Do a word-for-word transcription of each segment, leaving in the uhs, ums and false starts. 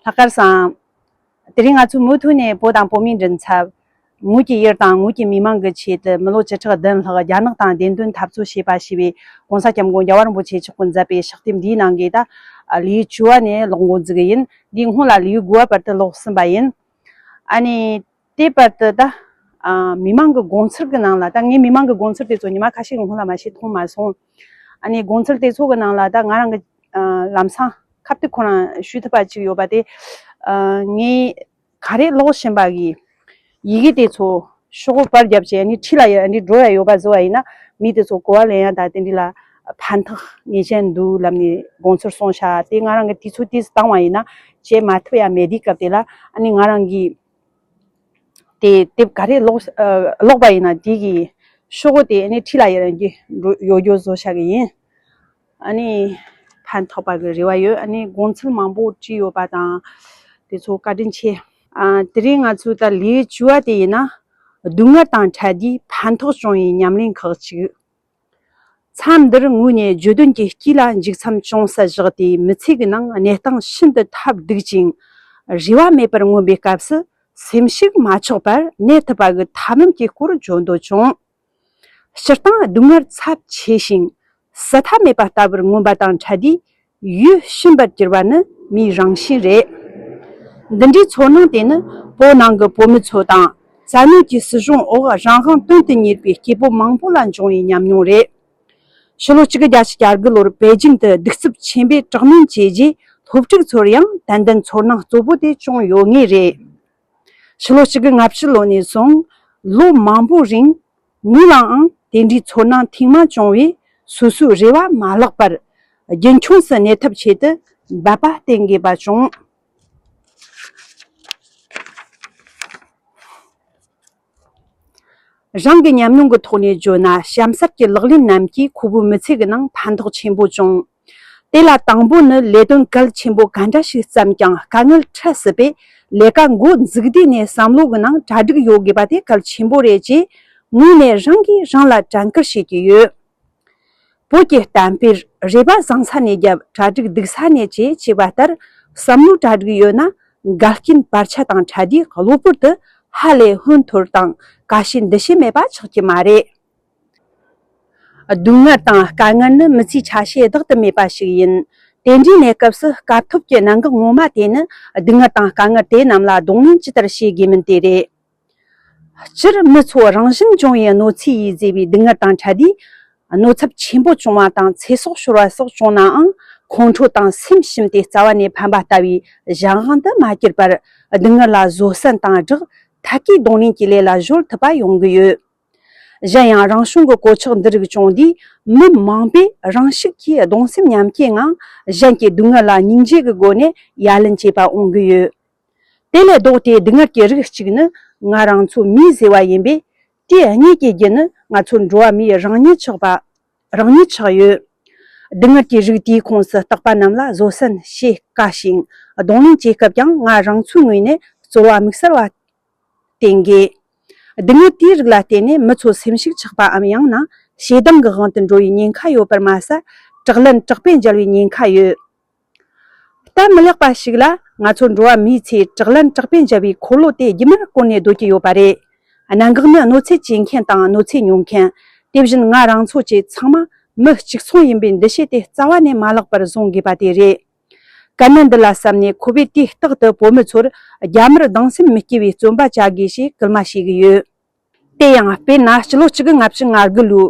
ལྷག་དཀར་བཟང་། དེ་རིང་ང་ཚོ་མུ་མཐུད་ནས་བོད་དང་བོད་མིའི་མགྲིན་ཚབ། ངོས་ཀྱི་ཡུལ་དང་ངོས་ཀྱི་མི་མང་གི་ཆེད་དུ་མི་ལོ་བཅུ་ཕྲག་བདུན་ལྷག་རྒྱ་ནག་དང་བདེན་དོན་འཐབ་རྩོད་བྱས་པ་ཞེས་པའི་༸གོང་ས་༸སྐྱབས་མགོན་རྒྱལ་བ་རིན་པོ་ཆེ་མཆོག་གིས་མཛད་པའི་ཕྱག་དེབ་འདིའི་ནང་གི་ད་ལེའུ་བཅུ་བ་ནས་ཀློག་འགོ་འཛུགས་ཀྱི་ཡིན། འདིའི་སྔོན་ལ་ལེའུ་དགུ་བ་བར་དུ་ཀློག་ཟིན་པ་ཡིན། ཨ་ནི། དེ་བར་དུ་ད། ཨ། མི་མང་གི་དགོངས་ཚུལ་གྱི་ནང་ལ་ད་ངས་མི་མང་གི་དགོངས་ཚུལ་དེ་ཚོ་ཉི་མ་ཁ་ཤས་ཀྱི་སྔོན་ལ་མ་ཤེས་མཐོང་མ་སོང་། ཨ་ནི་དགོངས་ཚུལ་དེ་ཚོ་གི་ནང་ལ་ད་ང་རང་གི། ཨ། ལམ་སང་ཁ་གཏད་ཁོ་རང་ཞུ་ཐུབ་པ་ཅིག་ཡོད་པ་དེ། ཨ། ངས་ག་རེ་ཀློག་བཞིན་པ་གི་ཡི་གེ་དེ་ཚོ་ཤོག་བུ་པར་བརྒྱབ་བྱས་ཨ་ནི་འཁྲིས་ལ་ཡ་ཨ་ནི་འགྲོ་ཡ་ཡོད་པ་བཟོ་བ་ཡིན་ན་མི་དེ་ཚོ་གོ་བ་ལེན་ཡ་ད་དེ་འདྲི་ལ་ཕན་ཐོགས་ངེས་ཅན་འདུག་ལབ་ནས་དགོངས་ཚུལ་གསུངས་ཤག་དེ་ང་རང་གི་དུས་ཚོད་དེ་བཏང་བ་ཡིན་ན་བྱེད་མ་ཐུབ་ཡ་མེད་དུས་སྐབས་དེ་ལ་ཨ་ནི་ང་རང་གི་དེ་དེབ་ག་རེ་ཀློག་ཨ། ཀློག་པ་ཡིན་ན་དེ་གི་ཤོག་གུ་དེ་ཨ་ནི་འཁྲིས་ལ་ཡར་གྱི་འགྲོ་ཡོད་རྒྱུ་བཟོ་བྱ་གི་ཡིན། ཨ་ནི་ཕན་ཐོགས་པ་གི་རེ་བ་ཡོད། ཨ་ནི་དགོངས་ཚུལ་མང་པོ་བྲིས་ཡོད་པ་དང་དེ་ཚོ་བཀའ་དྲིན་ཆེ། ཨ། དེ་རིང་ང་ཚོའི་ད་ལེའུ་བཅུ་བ་དེ་ཡིན་ན་སྡུག་བསྔལ་དང་ཕྲད་དུས་ཕན་ཐོགས་བྱུང་བའི་ཉམས་ལེན་ཁག་ཅིག་མཚམས་འདིར་ངོས་ནས་བརྗོད་དོན་གྱི་དཀྱིལ་ལ་འཇིགས་མཚམས་ཅུང་ཟད་བཞག་སྟེ་མི་ཚེ་གི་ནང་གནས་སྟངས་ཤིན་ཏུ་ཐབས་སྡུག་ཅིང་རེ་བ་མེད་པར་མངོན་པའི་སྐབས་སུ་སེམས་ཤུགས་མ་ཆག་པར་གནས་ཐུབ་པ་གི་ཐབས་ལམ་གྱི་སྐོར་བརྗོད་འདོད་བྱུང་། སྤྱིར་བཏང་སྡུག་བསྔལ་ཚབས་ཆེ་ཞིང་ཟད་མཐའ་མེད་པ་ལྟ་བུར་མངོན་པ་དང་ཕྲད་དུས་ཡིད་ཤིན་པར་གྱུར་པ་ནི་མིའི་རང་བཞིན་རེད། འདི་འདྲའི་ཚོར་སྣང་དེ་ནི་བོད་ནང་གི་བོད་མི་ཚོ་དང་། བཙན་གནོན་གྱི་སྲིད་གཞུང་འོག་རང་དབང་དོན་དུ་གཉེར་བའི་སྐྱེ་བོ་མང་པོ་ལ་འབྱུང་བའི་ཉམས་མྱོང་རེད། ཕྱི་ལོ་གཅིག་དགུ་བརྒྱད་ཅུ་གྱ་དགུ་ལོར་པེ་ཅིང་དུ་གདུག་རྩུབ་ཆེན་པོས་དྲག་གནོན་བྱས་རྗེས་སློབ་ཕྲུག་ཚོར་ཡང་ཏན་ཏན་ཚོར་སྣང་གཙོ་བོ་དེ་བྱུང་ཡོད་ངེས་རེད། ཕྱི་ལོ་གཅིག་དགུ་ལྔ་བཅུ་ལོ་ནས་བཟུང་ལོ་མང་པོའི་རིང་ངོས་ལའང་དེ་འདྲའི་ཚོར་སྣང་ཐེངས་མང་བྱུང་བས་སོ་སོའི་རེ་བ་མ་བརླག་པར་རྒྱུན་འཁྱོངས་སུ་གནས་ཐབས་ཆེད་དུ་འབད་པ་བསྟེན་དགོས་པ་བྱུང་། རང་གི་ཉམས་མྱོང་གི་ཐོག་ནས་བརྗོད་ན་གཤམ་གསལ་གྱི་ལག་ལེན་རྣམས་ཀྱིས་ཁོ་བོའི་མི་ཚེ་གི་ནང་ཕན་ཐོགས་ཆེན་པོ་བྱུང་། དེ་ལ་དང་པོ་ནི་ལས་དོན་གལ་ཆེན་པོ་ག་འདྲ་ཞིག་བརྩམས་ཀྱང་དཀའ་ངལ་འཕྲད་སྲིད་པས་ལས་ཀ་འགོ་འཛུགས་དུས་ནས་བསམ་བློ་གི་ནང་གྲ་སྒྲིག་ཡོད་དགོས་པ་དེ་གལ་ཆེན་པོ་རེད་ཅེས་ངོས་ནས་རང་གིས་རང་ལ་དྲན་སྐུལ་བྱེད་ཀྱི་ཡོད། བོད་ཀྱི་གཏམ་དཔེར་རེ་བ་བཟང་ས་ནས་བརྒྱབ་གྲ་སྒྲིག་སྡུག་ས་ནས་བྱེད་ཅེས་པ་ལྟར་བསམ་བློ་གྲ་སྒྲིག་ཡོད་ན་འགལ་རྐྱེན་བར་ཆད་དང་འཕྲད་དུས་གློ་བུར་དུ་ཧ་ལས་ཧོན་ཐོར་དང་དཀའ་སྤྱད་འདི་ཤེས་མེད་པ་ཆགས་ཀྱི་མ་རེད། སྡུག་བསྔལ་དང་དཀའ་ངལ་ནི་མི་ཚེའི་ཆ་ཤས་ལྡོག་ཏུ་མེད་པ་ཞིག་ཡིན། དེ་འདྲའི་གནས་སྐབས་སུ་སྐབས་ཐོབ་ཀྱི་གནད་འགག་ངོ་མ་དེ་ནི་སྡུག་བསྔལ་དང་དཀའ་ངལ་དེ་རྣམས་ལ་གདོང་ལེན་ཇི་ལྟར་བྱེད་དགོས་མིན་དེ་རེད། སྤྱིར་མི་ཚོ་རང་བཞིན་བྱུང་བའི་གནོད་འཚེ་ཡིས་བཟོས་པའི་སྡུག་བསྔལ་དང་འཕྲད་དུས། གནོད་ཚབས་ཆེན་པོ་བྱུང་བ་དང་ཚེ་སྲོག་ཤོར་བ་སོགས་བྱུང་ནའང་ཁོང་ཁྲོ་དང་སེམས་ཞུམ་སྟེ་རྩ་བ་ནས་ཕན་པ་ལྟ་བུའི་གཞན་དབང་དུ་མ་གྱུར་པར་སྡུག་བསྔལ་ལ་བཟོད་བསྲན་དང་སྦྲགས་ཐབས་ཀྱིས་གདོང་ལེན་གྱི་ལས་ལ་གཞོལ་ཐུབ་པ་ཡོང་གི་ཡོད། གཞན་ཡང་རང་བྱུང་གི་གོད་ཆག་འདི་རིགས་བྱུང་དུས་མི་མང་པོས་རང་ཤུགས་ཀྱིས་གདུང་སེམས་མཉམ་སྐྱེའི་ངང་གཞན་གྱི་སྡུག་བསྔལ་ལ་སྙིང་རྗེ་གི་སྒོ་ནས་ཡ་ལན་བྱེད་པ་འོང་གི་ཡོད། དེ་ལས་ལྡོག་སྟེ་སྡུག་བསྔལ་གྱི་རིགས་གཅིག་ནི་ང་རང་ཚོ་མིས་བཟོས་པ་ཡིན་པས་དེའི་གཉིས་ཀྱི་རྒྱུ་ནི་ང་ཚོ་འགྲོ་བ་མིའི་རང་ཉིད་ཆགས་པ། རང་ཉིད་ཆགས་ཡོད། སྡུག་བསྔལ་གྱི་རིགས་དེའི་ཁོངས་སུ་རྟག་པ་རྣམས་ལ་བཟོད་བསྲན་བྱེད་དཀའ་ཞིང་གདོང་ལེན་བྱེད་སྐབས་ཀྱང་ང་རང་ཚོའི་ངོས་ནས་རྩོལ་བ་དམིགས་བསལ་བ་བསྟེན་དགོས། སྡུག་བསྔལ་དེའི་རིགས་ལ་བརྟེན་ནས་མི་ཚོ་སེམས་ཤུགས་ཆག་པའམ་ཡང་ན་ཞེ་སྡང་གི་དབང་དུ་འགྲོ་བའི་ཉེན་ཁ་ཡོད་པར་མ་ཟད་དྲག་ལན་དྲག་པོས་འཇལ་བའི་ཉེན་ཁ་ཡོད། སྟབས་མི་ལེགས་པ་ཞིག་ལ་ང་ཚོ་འགྲོ་བ་མིའི་ཚེ་དྲག་ལན་དྲག་པོས་འཇལ་བའི་འཁོར་ལོ་དེ་རྒྱུན་མར་བསྐོར་ནས་སྡོད་ཀྱི་ཡོད་པ་རེད། གནད་འགག་ནི་གནོད་འཚེ་བྱེད་མཁན་དང་གནོད་འཚེ་མྱོང་མཁན། དེ་བཞིན་ང་རང་ཚོ་བཅས་ཚང་མ་མི་གཅིག་མཚུངས་ཡིན་པའི་འདུ་ཤེས་དེ་རྩ་བ་ནས་མ་བརླག་པར་བཟུང་དགོས་པ་དེ་རེད། དཀའ་གནད་འདི་ལ་བསམ་ནས་ཁོ་བོས་དུས་རྟག་ཏུ་བོད་མི་ཚོར་རྒྱ་མིར་སྡང་སེམས་མི་སྐྱེ་བའི་བརྩོན་པ་བྱ་དགོས་ཞེས་སྐུལ་མ་བྱེད་ཀྱི་ཡོད། དེ་ཡང་དཔེར་ན་ཕྱི་ལོ་གཅིག་དགུ་ལྔ་བཅུ་ང་དགུ་ལོའི་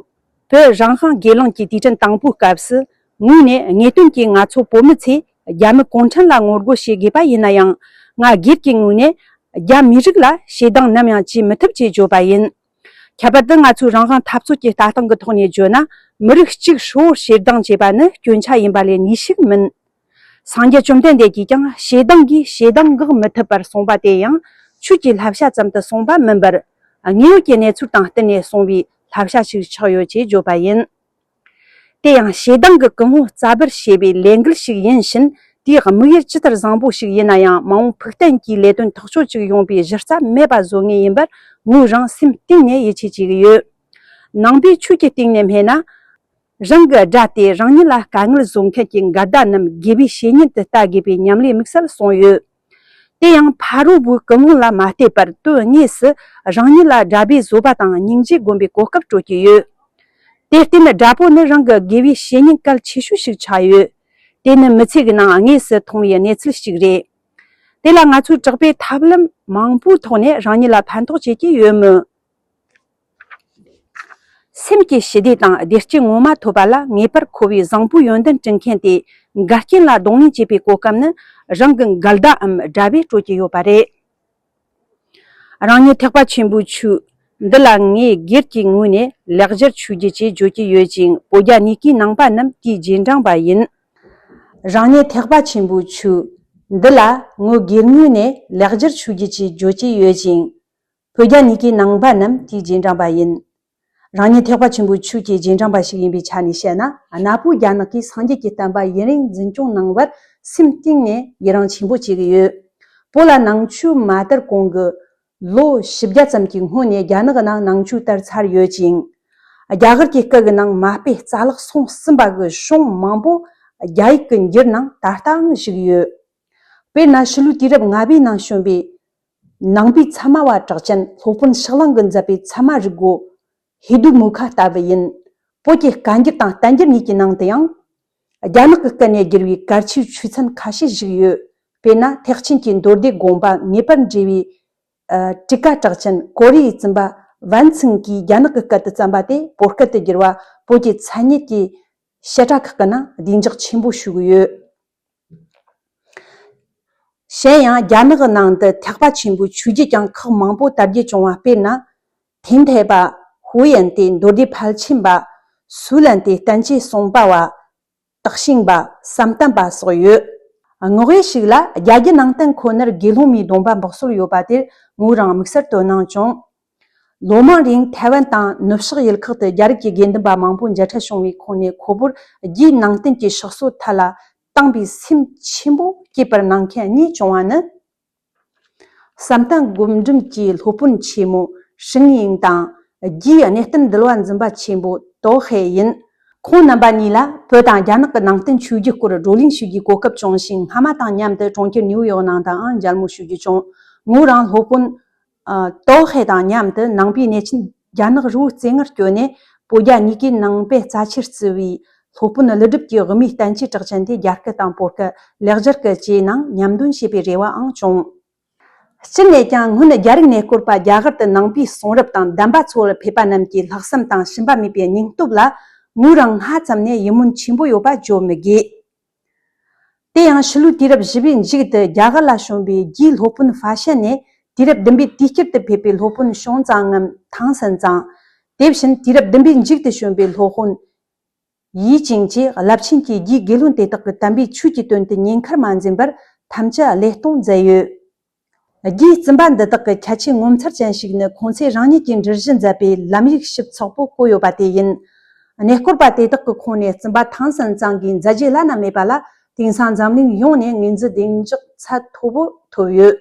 བོད་རང་དབང་སྒེར་ལངས་ཀྱི་དུས་དྲན་དང་པོའི་སྐབས་སུ་ངོས་ནས་ངེས་དོན་གྱིས་ང་ཚོ་བོད་མི་ཚོས་རྒྱ་མི་གུང་ཁྲན་ལ་ངོ་རྒོལ་བྱེད་དགོས་པ་ཡིན་ན་ཡང་ང་སྒེར་གྱི་ངོས་ནས་རྒྱ་མི་རིགས་ལ་ཞེ་སྡང་ནམ་ཡང་བྱེད་མི་ཐུབ་ཅེས་བརྗོད་པ་ཡིན། ཁྱད་པར་དུ་ང་ཚོའི་རང་དབང་འཐབ་རྩོད་ཀྱི་ལྟ་སྟངས་ཀྱི་ཐོག་ནས་བརྗོད་ན་མི་རིགས་གཅིག་ཧྲིལ་བོར་ཞེ་སྡང་བྱེད་པ་ནི་སྐྱོན་ཆ་ཡིན་པ་ལས་ནུས་ཤུགས་མིན། སངས་རྒྱས་བཅོམ་ལྡན་འདས་ཀྱིས་ཀྱང་ཞེ་སྡང་གིས་ཞེ་སྡང་འགག་མི་ཐུབ་པར་གསུངས་པ་དེ་ཡང་ཆོས་ཀྱི་བསླབ་བྱ་ཙམ་དུ་གསུངས་པ་མིན་པར། དངོས་ཡོད་ཀྱི་གནས་ཚུལ་དང་བསྟུན་ནས་གསུངས་པའི་བསླབ་བྱ་ཞིག་ཆགས་ཡོད་ཅེས་བརྗོད་པ་ཡིན། དེ་ཡང་ཞེ་སྡང་གི་ཀུན་སློང་རྩ་བར་བྱེད་པའི་ལས་འགུལ་ཞིག་ཡིན་ཕྱིན་དེའི་དམིགས་ཡུལ་ཇི་ལྟར་བཟང་པོ་ཞིག་ཡིན་ན་ཡང་མ་འོངས་ཕུགས་བརྟན་གྱི་ལས་དོན་ཐག་གཅོད་ཅིག་ཡོང་པའི་གཞི་རྩ་མེད་པ་བཟོ་ངེས་ཡིན་པར་ངོས་རང་སེམས་གཏིང་ནས་ཡིད་ཆེས་བྱེད་ཀྱི་ཡོད། ནང་པའི་ཆོས་ཀྱི་སྟེང་ནས་སྨྲས་ན། རང་གི་དགྲ་སྟེ་རང་ཉིད་ལ་དཀའ་ངལ་བཟོ་མཁན་གྱི་འགལ་ཟླ་རྣམས་དགེ་བའི་བཤེས་གཉེན་དུ་ལྟ་དགོས་པའི་ཉམས་ལེན་དམིགས་བསལ་གསུངས་ཡོད། དེ་ཡང་ཕ་རོལ་པོའི་ཀུན་སློང་ལ་མ་བལྟས་པར་དོན་དངོས་སུ་རང་ཉིད་ལ་དགྲ་བོས་བཟོད་པ་དང་སྙིང་རྗེ་སྒོམ་པའི་གོ་སྐབས་སྤྲོད་ཀྱི་ཡོད། དེར་བརྟེན་དགྲ་བོ་ནི་རང་གི་དགེ་བའི་བཤེས་གཉེན་གལ་ཆེ་ཤོས་ཤིག་ཆགས་ཡོད། དེ་ནི་མི་ཚེ་གི་ནང་དངོས་སུ་མཐོང་བའི་གནས་ཚུལ་ཞིག་རེད། དེ་ལ་ང་ཚོས་དྲག་པོའི་ཐབས་ལམ་མང་པོའི་ཐོག་ནས་རང་ཉིད་ལ་ཕན་ཐོགས་བྱེད་ཀྱི་ཡོད་མོད། སེམས་ཀྱི་ཞི་བདེ་དང་བདེ་སྐྱིད་ངོ་མ་ཐོབ་པ་ལ་ངེས་པར་མཁོ་བའི་བཟང་པོའི་ཡོན་ཏན་བསྐྲུན་མཁན་དེ་འགལ་རྐྱེན་ལ་གདོང་ལེན་བྱེད་པའི་གོ་སྐབས་ནི་རང་གི་འགལ་ཟླའམ་དགྲ་བོས་སྤྲོད་ཀྱི་ཡོད་པ་རེད། རང་ཉིད་ཐེག་པ་ཆེན་པོའི་ཆོས་འདི་ལ་ངས་སྒེར་གྱི་ངོས་ནས་ལེགས་སྦྱར་ཆོས་བརྒྱད་ཅེས་བརྗོད་ཀྱི་ཡོད་ཅིང་། བོད་རྒྱ་གཉིས་ཀའི་ནང་པ་རྣམས་དེའི་རྗེས་འབྲང་པ་ཡིན། རང་ཉིད་ཐེག་པ་ཆེན་པོའི་ཆོས་འདི་ལ་ངོས་སྒེར་ངོས་ནས་ལེགས་སྦྱར་ཆོས་བརྒྱད་ཅེས་བརྗོད་ཀྱི་ཡོད་ཅིང་། བོད་རྒྱ་གཉིས་ཀའི་ནང་པ་རྣམས་དེའི་རྗེས་འབྲང་པ་ཡིན། རང་ཉིད་ཐེག་པ་ཆེན་པོའི་ཆོས་ཀྱི་རྗེས་འབྲང་པ་ཞིག་ཡིན་པའི་ཆ་ནས་བཤད་ན། གནའ་བོའི་རྒྱ་ནག་གིས་སངས་རྒྱས་ཀྱི་བསྟན་པ་ཡུན་རིང་འཛིན་སྐྱོང་གནང་བར་སེམས་གཏིང་ནས་ཡི་རང་ཆེན་པོ་བྱེད་ཀྱི་ཡོད། བོད་ལ་ནང་ཆོས་མ་དར་གོང་གི་ལོ་བཞི་བརྒྱ་ཙམ་གྱི་སྔོན་ནས་རྒྱ་ནག་གི་ནང་ནང་ཆོས་དར་ཚར་ཡོད་ཅིང་། རྒྱ་གར་གྱི་སྐད་ཀྱི་ནང་མ་དཔེ་རྩ་ལག་སོང་ཟིན་པ་གི་གཞུང་མང་པོ་རྒྱ་ཡིག་གི་འགྱུར་ནང་ད་ལྟའང་བཞུགས་ཡོད། དཔེར་ན་ཕྱི་ལོའི་དུས་རབས་ལྔ་པའི་ནང་བྱོན་པའི་ནང་པའི་ཚད་མ་བ་གྲགས་ཅན་སློབ་དཔོན་ཕྱག་གླང་གིས་མཛད་པའི་ཚད་མ་རིག་སྒོ་ཧེ་དུ་མུ་ཁ་ལྟ་བུ་ཡིན། བོད་ཀྱི་བཀའ་འགྱུར་དང་བསྟན་འགྱུར་གཉིས་ཀྱི་ནང་དུ་ཡང་། རྒྱ་ནག་གི་སྐད་ནས་བསྒྱུར་བའི་གལ་ཆེའི་ཆོས་ཚན་ཁ་ཤས་ཤིག་ཡོད། དཔེར་ན་ཐེག་ཆེན་གྱི་མདོ་སྡེ་དགོངས་པ་ངེས་པར་འགྲེལ་བའི་ཨ་ཊི་ཀ་གྲགས་ཅན་ཀོ་རི་ཡའི་བཙུན་པ་ཝན་ཚིང་གིས་རྒྱ་ནག་གི་སྐད་དུ་བརྩམས་པ་དེ་བོད་སྐད་དུ་བསྒྱུར་བ་བོད་ཀྱི་མཚན་ཉིད་ཀྱི་བཤད་གྲྭ་ཁག་གི་ནང་བདེ་འཇགས་ཆེན་པོ་ཞུ་གི་ཡོད། གཞན་ཡང་རྒྱ་ནག་གི་ནང་དུ་ཐེག་པ་ཆེན་པོའི་ཆོས་བརྒྱུད་ཀྱང་ཁག་མང་པོ་དར་རྒྱས་བྱུང་བ་དཔེར་ན། ཐན་ཐའེ་པ། ཧུའུ་ཡན་ཏེ། མདོ་སྡེ་ཕལ་ཆེན་པ། སུའུ་ལན་ཏེ། བསྟན་བཅོས་གསུངས་པ་བ། སྟག་ཤིང་པ། བསམ་གཏན་པ་སོགས་ཡོད། ངག་དབྱེ་ཞིག་ལ་རྒྱ་རྒྱུད་ནང་བསྟན་ཁོ་ནར་དགེ་སློང་མའི་སྡོམ་པ་འབག་སྲོལ་ཡོད་པ་དེར་ངོས་རང་དམིགས་བསལ་དོ་སྣང་བྱུང་། ལོ་མང་རིང་ཐའེ་ཝན་དང་ནུབ་ཕྱོགས་ཡུལ་ཁག་ཏུ་རྒྱ་རིགས་ཀྱི་དགེ་འདུན་པ་མང་པོ་མཇལ་འཕྲད་བྱུང་བའི་ཁོངས་ནས་ཁོ་བོར་རྒྱའི་ནང་བསྟན་གྱི་ཕྱག་སྲོལ་ཐད་ལ་དད་པའི་སེམས་ཆེན་པོ་སྐྱེས་པར་གནང་མཁན་གཉིས་བྱུང་བ་ནི། བསམ་གཏན་སྒོམ་སྒྲུབ་ཀྱི་སློབ་དཔོན་ཆེན་མོ་ཧྲིང་ཡིང་དང་། རྒྱའི་གནས་བརྟན་འདུལ་བ་འཛིན་པ་ཆེན་པོ་ཏོ་ཧེ་ཡིན། ཁོང་རྣམ་པ་གཉིས་ལ་བོད་དང་རྒྱ་ནག་གི་ནང་བསྟན་ཆོས་བརྒྱུད་སྐོར་བགྲོ་གླེང་ཞུ་རྒྱུའི་གོ་སྐབས་བྱུང་ཞིང་། སྔ་མ་དང་མཉམ་དུ་གྲོང་ཁྱེར་ནིའུ་ཡོག་ནང་དུའང་མཇལ་མོ་ཞུ་རྒྱུ་བྱུང་། ངོས་རང་སློབ་དཔོན་ཨ། ཏོ་ཧེ་དང་མཉམ་དུ་ནང་པའི་གནས་ཆེན་རྒྱ་ནག་རི་བོའི་རྩེ་ལྔར་བསྐྱོད་ནས། བོད་རྒྱ་གཉིས་ཀའི་ནང་པའི་རྩ་ཆེར་བརྩི་བའི་སློབ་དཔོན་ཀླུ་སྒྲུབ་ཀྱི་དབུ་མའི་བསྟན་བཅོས་གྲགས་ཅན་དེ་རྒྱ་སྐད་དང་བོད་སྐད་ལེགས་སྦྱར་སྐད་བཅས་ནང་ཉམས་འདོན་བྱེད་པའི་རེ་བའང་བྱུང་། སྤྱིར་ནས་ཀྱང་སྔོན་རྒྱ་རིགས་གནས་སྐོར་པ་རྒྱ་གར་དུ་ནང་པའི་གསུང་རབ་དང་གདམས་པ་འཚོལ་བར་ཕེབས་པ་རྣམས་ཀྱི་ལྷག་བསམ་དང་ཞུམ་པ་མེད་པའི་སྙིང་སྟོབས་ལ་ངོས་རང་སྔ་ཙམ་ནས་ཡིད་སྨོན་ཆེན་པོ་ཡོད་པ་བརྗོད་མི་དགོས། དེ་ཡང་ཕྱི་ལོའི་དུས་རབས་བཞི་པའི་མཇུག་ཏུ་རྒྱ་གར་ལ་བྱོན་པའི་རྒྱའི་སློབ་དཔོན་ཧྥ་ཤན་ནས་དུས་རབས་བདུན་པའི་དུས་དཀྱིལ་དུ་ཕེབས་པའི་སློབ་དཔོན་ཤོང་ཙང་ངམ་ཐང་སན་ཙང་། དེ་བཞིན་དུས་རབས་བདུན་པའི་མཇུག་ཏུ་བྱོན་པའི་སློབ་དཔོན་ཡི་ཅིང་བཅས་རླབས་ཆེན་གྱི་རྒྱའི་དགེ་སློང་དེ་དག་གིས་དམ་པའི་ཆོས་ཀྱི་དོན་དུ་ཉེན་ཁར་མ་འཛེམས་པར་ཐམས་ཅད་བློས་གཏོང་མཛད་ཡོད། རྒྱའི་བཙུན་པ་འདི་དག་གི་ཁྱད་ཆོས་ངོ་མཚར་ཅན་ཞིག་ནི། ཁོང་ཚོས་རང་ཉིད་ཀྱིས་འབྲི་གཞི་མཛད་པའི་ལམ་ཡིག་ཞིབ་ཚགས་པོ་བཀོད་ཡོད་པ་དེ་ཡིན། གནས་སྐོར་པ་དེ་དག་གི་ཁོངས་ནས་བཙུན་པ་ཐང་སན་ཙང་གི་མཛད་རྗེས་བླ་ན་མེད་པ་ལ་དེང་སང་འཛམ་གླིང་ཡོངས་ནས་ངོས་འཛིན་བདེ་འཇགས་ཚད་མཐོ་པོ་ཐོབ་ཡོད།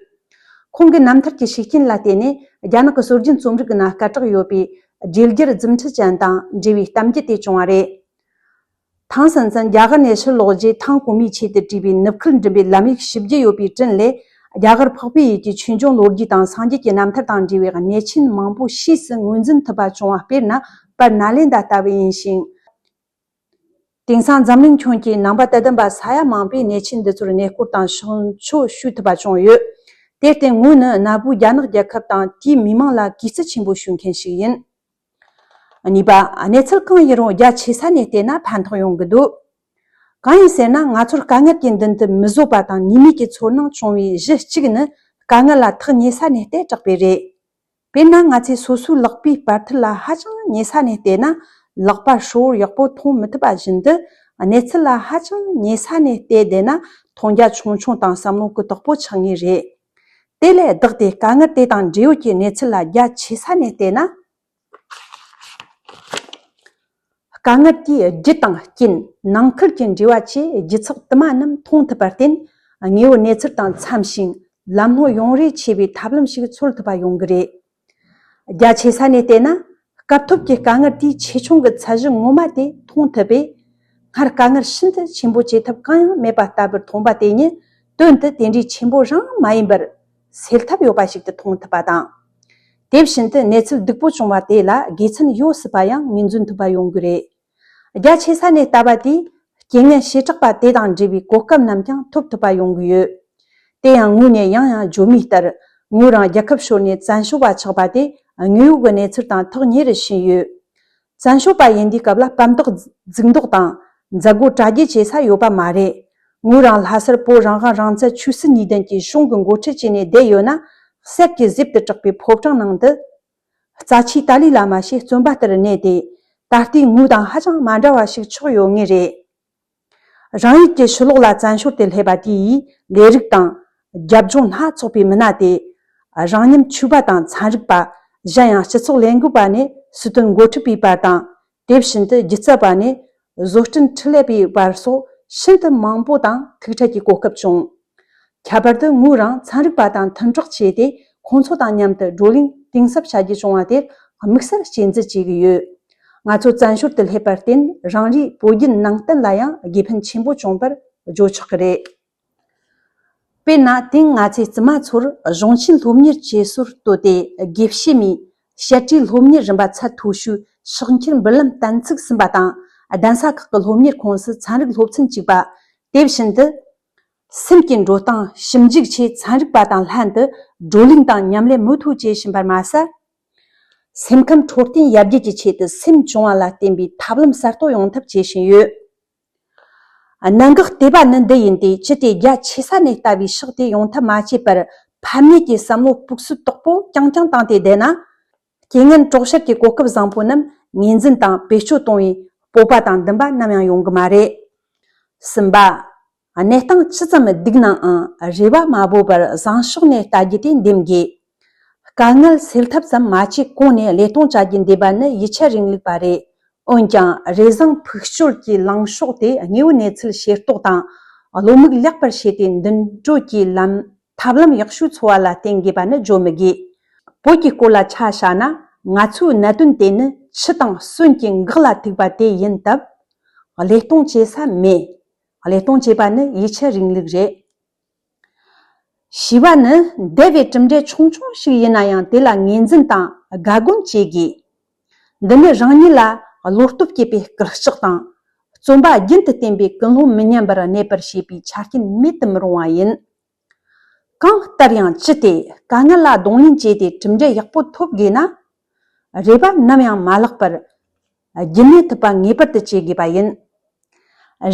ཁོང་གི་རྣམ་ཐར་གྱི་ཤུགས་རྐྱེན་ལ་བརྟེན་ནས་རྒྱ་ནག་གི་སྲོལ་རྒྱུན་རྩོམ་རིག་གི་ནང་སྐད་གྲགས་ཡོད་པའི་འགྲེལ་བརྗོད་རྫུ་འཕྲུལ་ཅན་དང་འབྲེལ་བའི་གཏམ་རྒྱུད་དེ་བྱུང་བ་རེད། ཐང་སན་ཙང་རྒྱ་གར་ནས་ཕྱིར་ལོག་རྗེས་ཐང་གོང་མའི་ཆེད་དུ་བྲིས་པའི་ནུབ་ཁུལ་འགྲིམ་པའི་ལམ་ཡིག་ཞིབ་རྒྱས་ཡོད་པའི་བྲིན་ལས། རྒྱ་གར་འཕགས་པའི་ཡུལ་གྱི་ཆོས་འབྱུང་ལོ་རྒྱུས་དང་སངས་རྒྱས་ཀྱི་རྣམ་ཐར་དང་འབྲེལ་བའི་གནས་ཆེན་མང་པོ་ཕྱིས་སུ་ངོས་འཛིན་ཐུབ་པ་བྱུང་བ་དཔེར་ན་པར་ནཱ་ལེན་ད་ལྟ་བུ་ཡིན་ཞིང་། དེང་སང་འཛམ་གླིང་ཁྱོན་གྱི་ནང་པ་དད་ལྡན་པ་ས་ཡ་མང་པོས་གནས་ཆེན་འདི་ཚོར་གནས་སྐོར་དང་ཕྱག་མཆོད་ཞུ་ཐུབ་པ་བྱུང་ཡོད། དེར་བརྟེན་ངོས་ནི་གནའ་བོའི་རྒྱ་ནག་རྒྱལ་ཁབ་དང་དེའི་མི་དམངས་ལ་གུས་བརྩི་ཆེན་པོ་ཞུ་མཁན་ཞིག་ཡིན། གཉིས་པ། གནས་ཚུལ་གང་ཡིན་རུང་རྒྱ་ཆེ་ས་ནས་བལྟས་ན་ཕན་ཐོགས་ཡོང་གི་འདུག་གང་ཡིན་ཟེར་ན། ང་ཚོར་དཀའ་ངལ་གྱི་མདུན་དུ་མི་བཟོད་པ་དང་ཉེས་མེད་ཀྱི་ཚོར་སྣང་བྱུང་བའི་གཞི་གཅིག་ནི། དཀའ་ངལ་ལ་ཐག་ཉེ་ས་ནས་བལྟས་དྲགས་པས་རེད། དཔེར་ན། ང་ཚོས་སོ་སོའི་ལག་པའི་བར་མཐུད་ལ་ཧ་ཅང་ཉེ་ས་ནས་བལྟས་ན། ལག་པ་ཧྲིལ་བོར་ཡག་པོ་མཐོང་མི་ཐུབ་པ་བཞིན་དུ། གནས་ཚུལ་ལ་ཧ་ཅང་ཉེ་ས་ནས་བལྟས་བསྡད་ན། མཐོང་རྒྱ་ཆུང་ཆུང་དང་བསམ་བློ་གུ་དོག་པོ་ཆགས་ངེས་རེད། དེ་ལས་ལྡོག་སྟེ། དཀའ་ངལ་དེ་དང་འབྲེལ་ཡོད་ཀྱི་གནས་ཚུལ་ལ་རྒྱ་ཆེ་ས་ནས་བལྟས་ན། དཀའ་ངལ་དེའི་རྒྱུ་དང་རྐྱེན། ནང་ཁུལ་གྱི་འབྲེལ་བ་བཅས་རྒྱུ་ཚོགས་དུ་མ་རྣམས་མཐོང་ཐུབ་པར་བརྟེན། དངོས་པོའི་གནས་ཚུལ་དང་འཚམ་ཞིང་། ལམ་ལྷོང་ཡོང་རེ་ཆེ་བའི་ཐབས་ལམ་ཞིག་འཚོལ་ཐུབ་པ་ཡོང་གི་རེད། རྒྱ་ཆེ་ས་ནས་བལྟས་ན། སྐབས་ཐོབ་ཀྱི་དཀའ་ངལ་དེའི་ཆེ་ཆུང་གི་ཚད་གཞི་ངོ་མ་དེ་མཐོང་ཐུབ་པས། སྔར་དཀའ་ངལ་ཤིན་ཏུ་ཆེན་པོ་བྱེད་ཐབས་གང་ཡང་མེད་པ་ལྟ་བུར་མཐོང་པ་དེ་ཉིད། དོན་དུ་དེ་འདྲའི་ཆེན་པོ་རང་མ་ཡིན་པར་སེལ་ཐབས་ཡོད་པ་ཞིག་ཏུ་མཐོང་ཐུབ་པ་དང་། དེ་བཞིན་དུ་གནས་ཚུལ་སྡུག་པོ་བྱུང་བ་དེ་ལ་དགེ་མཚན་ཡོད་སྲིད་པ་ཡང་ངོས་འཛིན་ཐུབ་པ་ཡོང་གི་རེད། རྒྱ་ཆེ་ས་ནས་ལྟ་བ་དེས་རྐྱེན་ངན་བྱེ་བྲག་པ་དེ་དང་འབྲེལ་བའི་གོ་སྐབས་རྣམས་ཀྱང་ཐོབ་ཐུབ་པ་ཡོང་གི་ཡོད། དེ་ཡང་ངོས་ནས་ཡང་ཡང་བརྗོད་མུས་ལྟར། ངོས་རང་རྒྱལ་ཁབ་ཤོར་ནས་བཙན་བྱོལ་བ་ཆགས་པ་དེ་དངོས་ཡོད་ཀྱི་གནས་ཚུལ་དང་ཐག་ཉེ་རུ་ཕྱིན་ཡོད། བཙན་བྱོལ་བ་ཡིན་དུས་སྐབས་ལ་པམ་རྡོག་འཛུགས་འདོགས་དང་མཛད་སྒོ་གྲ་རྒྱས་བྱེད་ས་ཡོད་པ་མ་རེད། ངོས་རང་ལྷ་སར་བོད་རང་དབང་རང་བཙན་ཆོས་སྲིད་གཉིས་ལྡན་གྱི་གཞུང་གི་འགོ་ཁྲིད་བྱས་ནས་བསྡད་ཡོད་ན། གསེར་གྱི་གཟེབ་ཏུ་གྲགས་པའི་ཕོ་བྲང་ནང་དུ། རྩ་ཆེའི་ཏཱ་ལའི་བླ་མ་ཞེས་བརྩོན་པ་ལྟར་གནས་ཏེ། ད་ལྟའི་ངོས་དང་ཧ་ཅང་མ་འདྲ་བ་ཞིག་ཆགས་ཡོད་ངེས་རེད། རང་ཡུལ་གྱི་ཕྱི་ལོགས་ལ་བཙན་བྱོལ་དུ་སླེབས་པ་དེ་ཡིས་ལས་རིགས་དང་། རྒྱབ་ལྗོངས་སྣ་ཚོགས་པའི་མི་སྣ་དེ། རང་ཉམས་ཆོས་པ་དང་ཚན་རིག་པ། གཞན་ཡང་སྤྱི་ཚོགས་ལས་འགུལ་བ་ནས་སྲིད་དོན་འགོ་ཁྲིད་པའི་བར་དང་། དེ་བཞིན་དུ་སྒྱུ་རྩལ་བ་ནས་བཟོ་སྐྲུན་འཕྲུལ་ལས་པའི་བར་སོགས་ཤིན་ཏུ་མང་པོ་དང་ཐུག་འཕྲད་ཀྱི་གོ་སྐབས་བྱུང་། ཁྱད་པར་དུ་ངོས་རང་ཚན་རིག་པ་དང་མཐུན་གྲོགས་བྱས་ཏེ། ཁོང་ཚོ་དང་མཉམ་དུ་བགྲོ་གླེང་གཏིང་ཟབ་བྱ་རྒྱུ་བྱུང་བ་དེར་དམིགས་བསལ་གཅེས་འཛིན་བྱེད་ཀྱི་ཡོད། ང་ཚོ་བཙན་བྱོལ་དུ་སླེབས་པར་བརྟེན། རང་རེའི་བོད་བརྒྱུད་ནང་བསྟན་ལ་ཡང་དགེ་ཕན་ཆེན་པོ་བྱུང་བར་བརྗོད་ཆོག་གི་རེད། དཔེར་ན། དེང་ང་ཚོའི་བཙུན་མ་ཚོར་གཞུང་ཆེན་སློབ་གཉེར་བྱེད་སྲོལ་བཏོད་དེ། དགེ་བཤེས་མའི་བཤད་གྲྭའི་སློབ་གཉེར་རིམ་པ་ཚད་མཐོ་ཤོས་ཕྱག་འཁྱེར་འབུལ་ལམ་གཏན་ཚིགས་ཟིན་པ་དང་། གདན་ས་ཁག་གི་སློབ་གཉེར་ཁོངས་སུ་ཚན་རིག་སློབ་ཚན་གཅིག་པ། དེ་བཞིན་དུ། སེམས་ཀྱི་འགྲོ་སྟངས་ཞིབ་འཇུག་ཆེད་ཚན་རིག་པ་དང་ལྷན་དུ་བགྲོ་གླེང་དང་མཉམ་ལས་མུ་མཐུད་བྱེད་བཞིན་པར་མ་ཟད། སེམས་ཁམས་འཕྲོད་བསྟེན་ཡར་རྒྱས་ཀྱི་ཆེད་དུ་སེམས་བྱུང་བ་ལ་བརྟེན་པའི་ཐབས་ལམ་གསར་གཏོད་ཡོང་ཐབས་བྱེད་བཞིན་ཡོད། གནད་འགག་དེ་པ་ནི་འདི་ཡིན་ཏེ། ཅི་སྟེ་རྒྱ་ཆེ་ས་ནས་ལྟ་བའི་ཕྱོགས་དེ་ཡོང་ཐབས་མ་བྱས་པར། ཕམ་ཉེས་ཀྱི་བསམ་བློ་སྤུག་སུད་དོག་པོ་རྐྱང་རྐྱང་བཏང་སྟེ་བསྡད་ན། རྐྱེན་ངན་གྲོགས་བཤེར་གྱི་གོ་སྐབས་བཟང་པོ་རྣམས་ངོས་འཛིན་དང་བེད་སྤྱོད་གཏོང་བའི་སྤོབས་པ་དང་འདུན་པ་ནམ་ཡང་ཡོང་གི་མ་རེད། གསུམ་པ། གནས་སྟངས་ཇི་ཙམ་སྡུག་ནའང་། རེ་བ་མ་བོར་བར་བཟང་ཕྱོགས་ནས་ལྟ་རྒྱུ་དེ་འདེམས་དགོས། དཀའ་ངལ་སེལ་ཐབས་ཙམ་མ་བྱས་གོང་ནས་ལས་གཏོང་བྱ་རྒྱུ་འདེམས་པ་ནི་ཡིད་ཆེས་རིང་ལུགས་པ་རེད། འོན་ཀྱང་། རེ་བཟང་ཕུགས་སྐྱོད་ཀྱི་ལངས་ཕྱོགས་དེ་དངོས་ཡོད་གནས་ཚུལ་ཤེས་རྟོགས་དང་། བློ་མིག་ལེགས་པར་ཕྱེ་སྟེ་མདུན་སྐྱོད་ཀྱི་ལམ། ཐབས་ལམ་ཡག་ཤོས་འཚོལ་བ་ལ་བརྟེན་དགོས་པ་ནི་བརྗོད་མི་དགོས། བོད་ཀྱི་སྐོར་ལ་ཆ་བཞག་ན། ང་ཚོའི་གནད་དོན་དེ་ནི་ཆུ་དང་སོན་གྱི་འགག་ལ་ཐུག་པ་དེ་ཡིན་སྟབས། བློས་གཏོང་བྱེད་ས་མེད། བློས་གཏོང་བྱེད་པ་ནི་ཡིད་ཆེས་རིང་ལུགས་རེད། བྱིས་པ་ནི་འདས་པའི་གྲུབ་འབྲས་ཆུང་ཆུང་ཞིག་ཡིན་ན་ཡང་། དེ་ལ་ངོས་འཛིན་དང་དགའ་སྒོམ་བྱེད་དགོས། འདི་ནི་རང་ཉིད་ལ་བློ་སྟོབས་སྐྱེད་པའི་སྐུལ་ལྕག་དང་། བརྩོན་པ་རྒྱུན་དུ་བསྟེན་པའི་ཀུན་སློང་མི་ཉམས་པར་གནས་པར་བྱེད་པའི་ཆ་རྐྱེན་མེད་དུ་མི་རུང་བ་ཡིན། གང་ལྟར་ཡང་། ཅི་སྟེ་དཀའ་ངལ་ལ་གདོང་ལེན་བྱས་ཏེ་གྲུབ་འབྲས་ཡག་པོ་ཐོབ་དགོས་ན། རེ་བ་ནམ་ཡང་མ་བརླག་པར། རྒྱུན་གནས་ཐུབ་པ་ངེས་པར་དུ་བྱེད་དགོས་པ་ཡིན།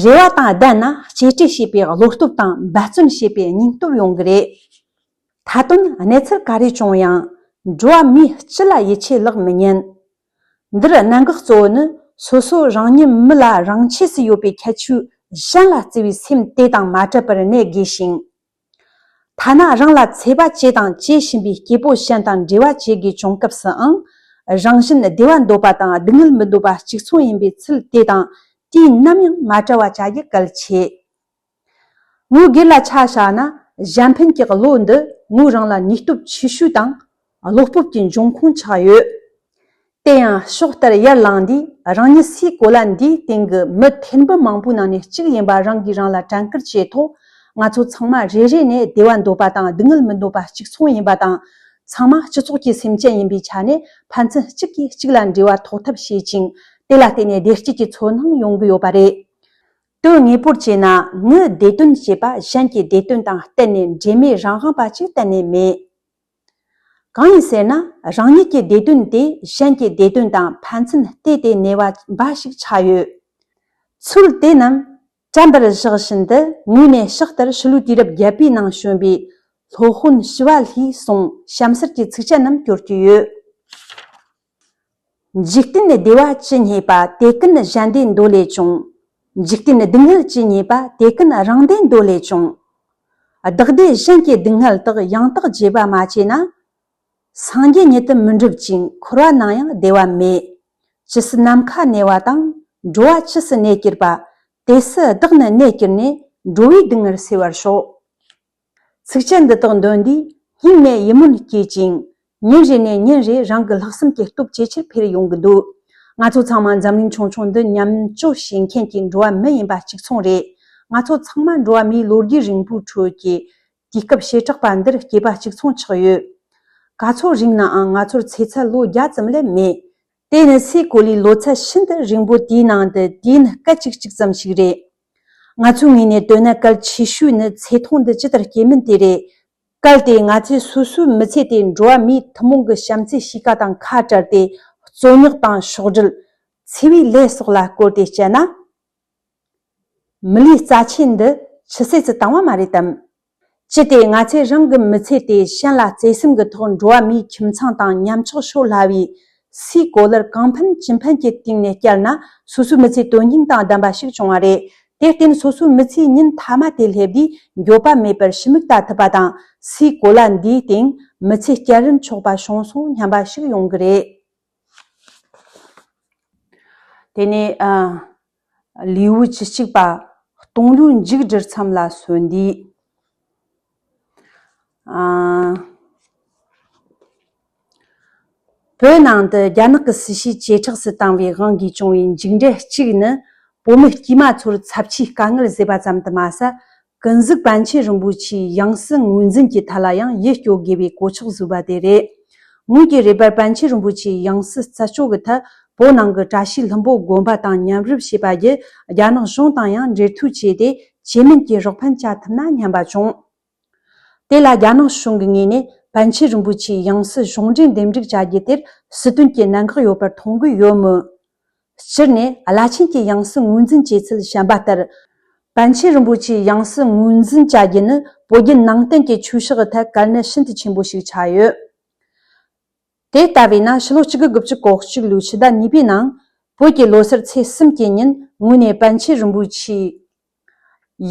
རེ་བ་དང་ལྡན་ན། གཅེས་སྤྲས་བྱེད་པའི་བློ་སྟོབས་དང་འབད་བརྩོན་བྱེད་པའི་སྙིང་སྟོབས་ཡོང་གི་རེད། མཐའ་དོན། གནས་ཚུལ་ག་རེ་བྱུང་ཡང་། འགྲོ་བ་མིའི་སྤྱི་ལ་ཡིད་ཆེས་ལེགས་མི་ཉན། འདིར་གནད་འགག་གཙོ་བོ་ནི། སོ་སོ་རང་ཉིད་མི་ལ་རང་ཆས་སུ་ཡོད་པའི་ཁྱད་ཆོས་གཞན་ལ་བརྩི་བའི་སེམས་དེ་དང་མ་བྲལ་བར་གནས་དགོས་ཤིང་། ཐ་ན་རང་ལ་འཚེ་བ་བྱས་དང་བྱེད་བཞིན་པའི་སྐྱེ་བོ་གཞན་དང་འབྲེལ་བ་བྱེད་དགོས་བྱུང་སྐབས་སུའང་། རང་བཞིན་བདེ་བ་འདོད་པ་དང་སྡུག་བསྔལ་མི་འདོད་པ་གཅིག་མཚུངས་ཡིན་པའི་ཚུལ་དེ་དང་དུས་ནམ་ཡང་མ་བྲལ་བ་བྱ་རྒྱུ་གལ་ཆེ། ངོས་སྒེར་ལ་ཆ་བཞག་ན། གཞན་ཕན་གྱི་བློ་འདི་ངོས་རང་ལ་ནུས་སྟོབས་ཆེ་ཤོས་དང་བློ་སྤོབས་ཀྱི་འབྱུང་ཁུངས་ཆགས་ཡོད། དེ་ཡང་ཕྱོགས་ལྟར་ཡར་ལངས་དུས། རང་ཉིད་སའི་གོ་ལ་འདིའི་སྟེང་གི་མི་ཐེར་འབུམ་མང་པོའི་ནང་ནས་གཅིག་ཡིན་པ་རང་གིས་རང་ལ་དྲན་སྐུལ་བྱས་ཐོག་ང་ཚོ་ཚང་མ་རེ་རེ་ནས་བདེ་བ་འདོད་པ་དང་སྡུག་བསྔལ་མི་འདོད་པ་གཅིག་མཚུངས་ཡིན་པ་དང་། ཚང་མ་སྤྱི་ཚོགས་ཀྱི་སེམས་ཅན་ཡིན་པའི་ཆ་ནས། ཕན་ཚུན་གཅིག་གིས་གཅིག་ལ་འབྲེལ་བ་ཐོགས་ཐབས་བྱེད་ཅིང་། དེ་ལ་བརྟེན་ནས་བདེ་སྐྱིད་ཀྱི་ཚོར་སྣང་ཡོང་གི་ཡོད་པ་རེད། དོན་དངོས་པོར་བྱས་ན། ངའི་བདེ་དོན་ཞེས་པ་གཞན་གྱི་བདེ་དོན་དང་གཏན་ནས་འབྲེལ་མེད་རང་དབང་པ་ཅིག་གཏན་ནས་མེད། གང་ཡིན་ཟེར་ན། རང་ཉིད་ཀྱི་བདེ་དོན་དེ་གཞན་གྱི་བདེ་དོན་དང་ཕན་ཚུན་གཏད་དེ་གནས་པ་འབའ་ཞིག་ཆགས་ཡོད། ཚུལ་དེ་རྣམས་དྲན་པར་བཞག་བཞིན་དུ། ངོས་ནས་ཕྱག་ལྟར་ཕྱི་ལོའི་དུས་རབས་བརྒྱད་པའི་ནང་བྱོན་པའི་སློབ་དཔོན་ཞི་བ་ལྷའི་གསུང་གཤམ་གསལ་གྱི་ཚིགས་བཅད་རྣམས་སྐྱོར་གྱི་ཡོད། འཇིག་རྟེན་བདེ་བ་ཇི་སྙེད་པ། དེ་ཀུན་གཞན་བདེ་འདོད་ལས་བྱུང་། འཇིག་རྟེན་སྡུག་བསྔལ་ཇི་སྙེད་པ། དེ་ཀུན་རང་བདེ་འདོད་ལས་བྱུང་། བདག་བདེ་གཞན་གྱི་སྡུག་བསྔལ་དག །ཡང་དག་བརྗེ་བ་མ་བྱས་ན། སངས་རྒྱས་ཉིད་དུ་མི་འགྲུབ་ཅིང་། འཁོར་བ་ནང་ཡང་བདེ་བ་མེད། ཇི་སྲིད་ནམ་མཁའ་གནས་པ་དང་། འགྲོ་བ་ཇི་སྲིད་གནས་གྱུར་པ། དེ་སྲིད་བདག་ནི་གནས་གྱུར་ནས། འགྲོ་བའི་སྡུག་བསྔལ་སེལ་བར་ཤོག། ཚིགས་བཅད་འདི་དག་འདོན་དུས་སྙིང་ནས་ཡིད་སྨོན་སྐྱེ་ཅིང་། ཉིན་རེ་ནས་ཉིན་རེ་རང་གི་ལྷག་བསམ་གྱི་སྟོབས་ཇེ་ཆེར་འཕེལ་ཡོང་གི་འདུག། ང་ཚོ་ཚང་མ་འཛམ་གླིང་ཆུང་ཆུང་འདི་མཉམ་སྤྱོད་བྱེད་མཁན་གྱི་འགྲོ་བ་མི་ཡིན་པ་གཅིག་མཚུངས་རེད། ང་ཚོ་ཚང་མ་འགྲོ་བ་མིའི་ལོ་རྒྱུས་རིང་པོའི་ཁྲོད་ཀྱི་དུས་སྐབས་བྱེ་བྲག་པ་འདིར་སྐྱེས་པ་གཅིག་མཚུངས་ཆགས་ཡོད། ག་ཚོད་རིང་ནའང་ང་ཚོར་ཚེ་ཚད་ལོ་བརྒྱ་ཙམ་ལས་མེད། དེ་ནི་སའི་གོ་ལའི་ལོ་ཚད་ཤིན་ཏུ་རིང་པོ་དེའི་ནང་དུ་དུས་ཡུན་སྐད་ཅིག་གཅིག་ཙམ་ཞིག་རེད། ང་ཚོའི་ངོས་ནས་བལྟས་ན་གལ་ཆེ་ཤོས་ནི་ཚེ་ཐུང་འདི་ཇི་ལྟར་སྐྱེ་མིན་དེ་རེད། གལ་ཏེ་ང་ཚོས་སོ་སོའི་མི་ཚེ་དེ་འགྲོ་བ་མིའི་ཐུན་མོང་གི་བྱམས་བརྩེའི་གཤིས་ཀ་དང་ཁ་བྲལ་ཏེ། རྩོད་རྙོག་དང་ཕྱོགས་སྒྲིལ། འཚེ་བའི་ལས་སོགས་ལ་བཀོལ་ཏེ་བཤད་ན། མི་ལུས་རྩ་ཆེན་འདི་ཆུད་ཟོས་སུ་བཏང་བ་མ་རེད་དམ། ཅི་སྟེ་ང་ཚོས་རང་གི་མི་ཚེ་དེ་གཞན་ལ་བརྩེ་སེམས་ཀྱི་ཐོག་འགྲོ་བ་མིའི་ཁྱིམ་ཚང་དང་ཉམ་ཆག་ཤོར་སླ་བའི་སའི་གོ་ལར་གང་ཕན་ཅི་ཕན་གྱི་སྟེང་ནས་བསྐྱལ་ན། སོ་སོའི་མི་ཚེ་དོན་སྙིང་དང་ལྡན་པ་ཞིག་བྱུང་བ་རེད། དེར་བརྟེན་སོ་སོའི་མི་ཚེའི་ཉིན་མཐའ་མ་དེ་སླེབས་དུས་འགྱོད་པ་མེད་པར་ཕྱི་མིག་ལྟ་ཐུབ་པ་དང་། སའི་གོ་ལ་འདིའི་སྟེང་མི་ཚེ་བསྐྱལ་རིན་ཆོག་པ་བྱུང་སོང་སྙམ་པ་ཞིག་ཡོང་གི་རེད། དེ་ནས་ཨ། ལེའུ་བཅུ་གཅིག་པ། སྟོང་ལོའི་མཇུག་སྒྲིལ་མཚམས་ལ་སོན་དུས། ཨ། བོད་ནང་དུ་རྒྱ་ནག་གི་སྲིད་ཇུས་ཇེ་དྲག་ཏུ་བཏང་བའི་དབང་གིས་བྱུང་བའི་མཇུག་འབྲས་གཅིག་ནི། བོད་མི་དཀྱུས་མ་ཚོར་ཚབས་ཆེའི་དཀའ་ངལ་བཟོས་པ་ཙམ་དུ་མ་ཟད། ཀུན་གཟིགས་པཎ་ཆེན་རིན་པོ་ཆེའི་ཡང་སྲིད་ངོས་འཛིན་གྱི་ཐད་ལ་ཡང་ཡིད་སྐྱོ་དགོས་པའི་གོད་ཆག་བཟོས་པ་དེ་རེད། ངོས་ཀྱིས་རེས་པར་པཎ་ཆེན་རིན་པོ་ཆེའི་ཡང་སྲིད་རྩད་གཅོད་ཀྱི་ཐད། བོད་ནང་གི་བཀྲ་ཤིས་ལྷུན་པོ་དགོན་པ་དང་མཉམ་རུབ་བྱས་པ་བརྒྱུད། རྒྱ་ནག་གཞུང་དང་ཡང་འབྲེལ་མཐུད་བྱས་ཏེ། བཅོས་མིན་གྱི་རོགས་ཕན་བྱ་ཐུབ་ན་སྙམ་པ་བྱུང་། དེ་ལ་རྒྱ་ནག་གཞུང་གི་ངོས་ནས་པཎ་ཆེན་རིན་པོ་ཆེའི་ཡང་སྲིད་གཞུང་འབྲེལ་འདེམས་སྒྲུག་བྱ་རྒྱུ་དེར་སྲིད་དོན་གྱི་གནད་འགག་ཡོད་པར་མཐོང་གི་ཡོད་མོད། སྤྱིར་ནས་བླ་ཆེན་གྱི་ཡང་སྲིད་ངོས་འཛིན་བྱེད་ཚུལ་བཤད་པ་ལྟར། པཎ་ཆེན་རིན་པོ་ཆེའི་ཡང་སྲིད་ངོས་འཛིན་བྱ་རྒྱུ་ནི་བོད་བརྒྱུད་ནང་བསྟན་གྱི་ཆོས་ཕྱོགས་ཀྱི་ཐད་གལ་གནད་ཤིན་ཏུ་ཆེན་པོ་ཞིག་ཆགས་ཡོད། དེ་ལྟ་བས་ན་ཕྱི་ལོ་གཅིག་དགུ་དགུ་བཅུ་གོ་གཅིག་ལོའི་ཕྱི་ཟླ་གཉིས་པའི་ནང་། བོད་ཀྱི་ལོ་སར་ཚེས་གསུམ་གྱི་ཉིན་ངོས་ནས་པཎ་ཆེན་རིན་པོ་ཆེའི་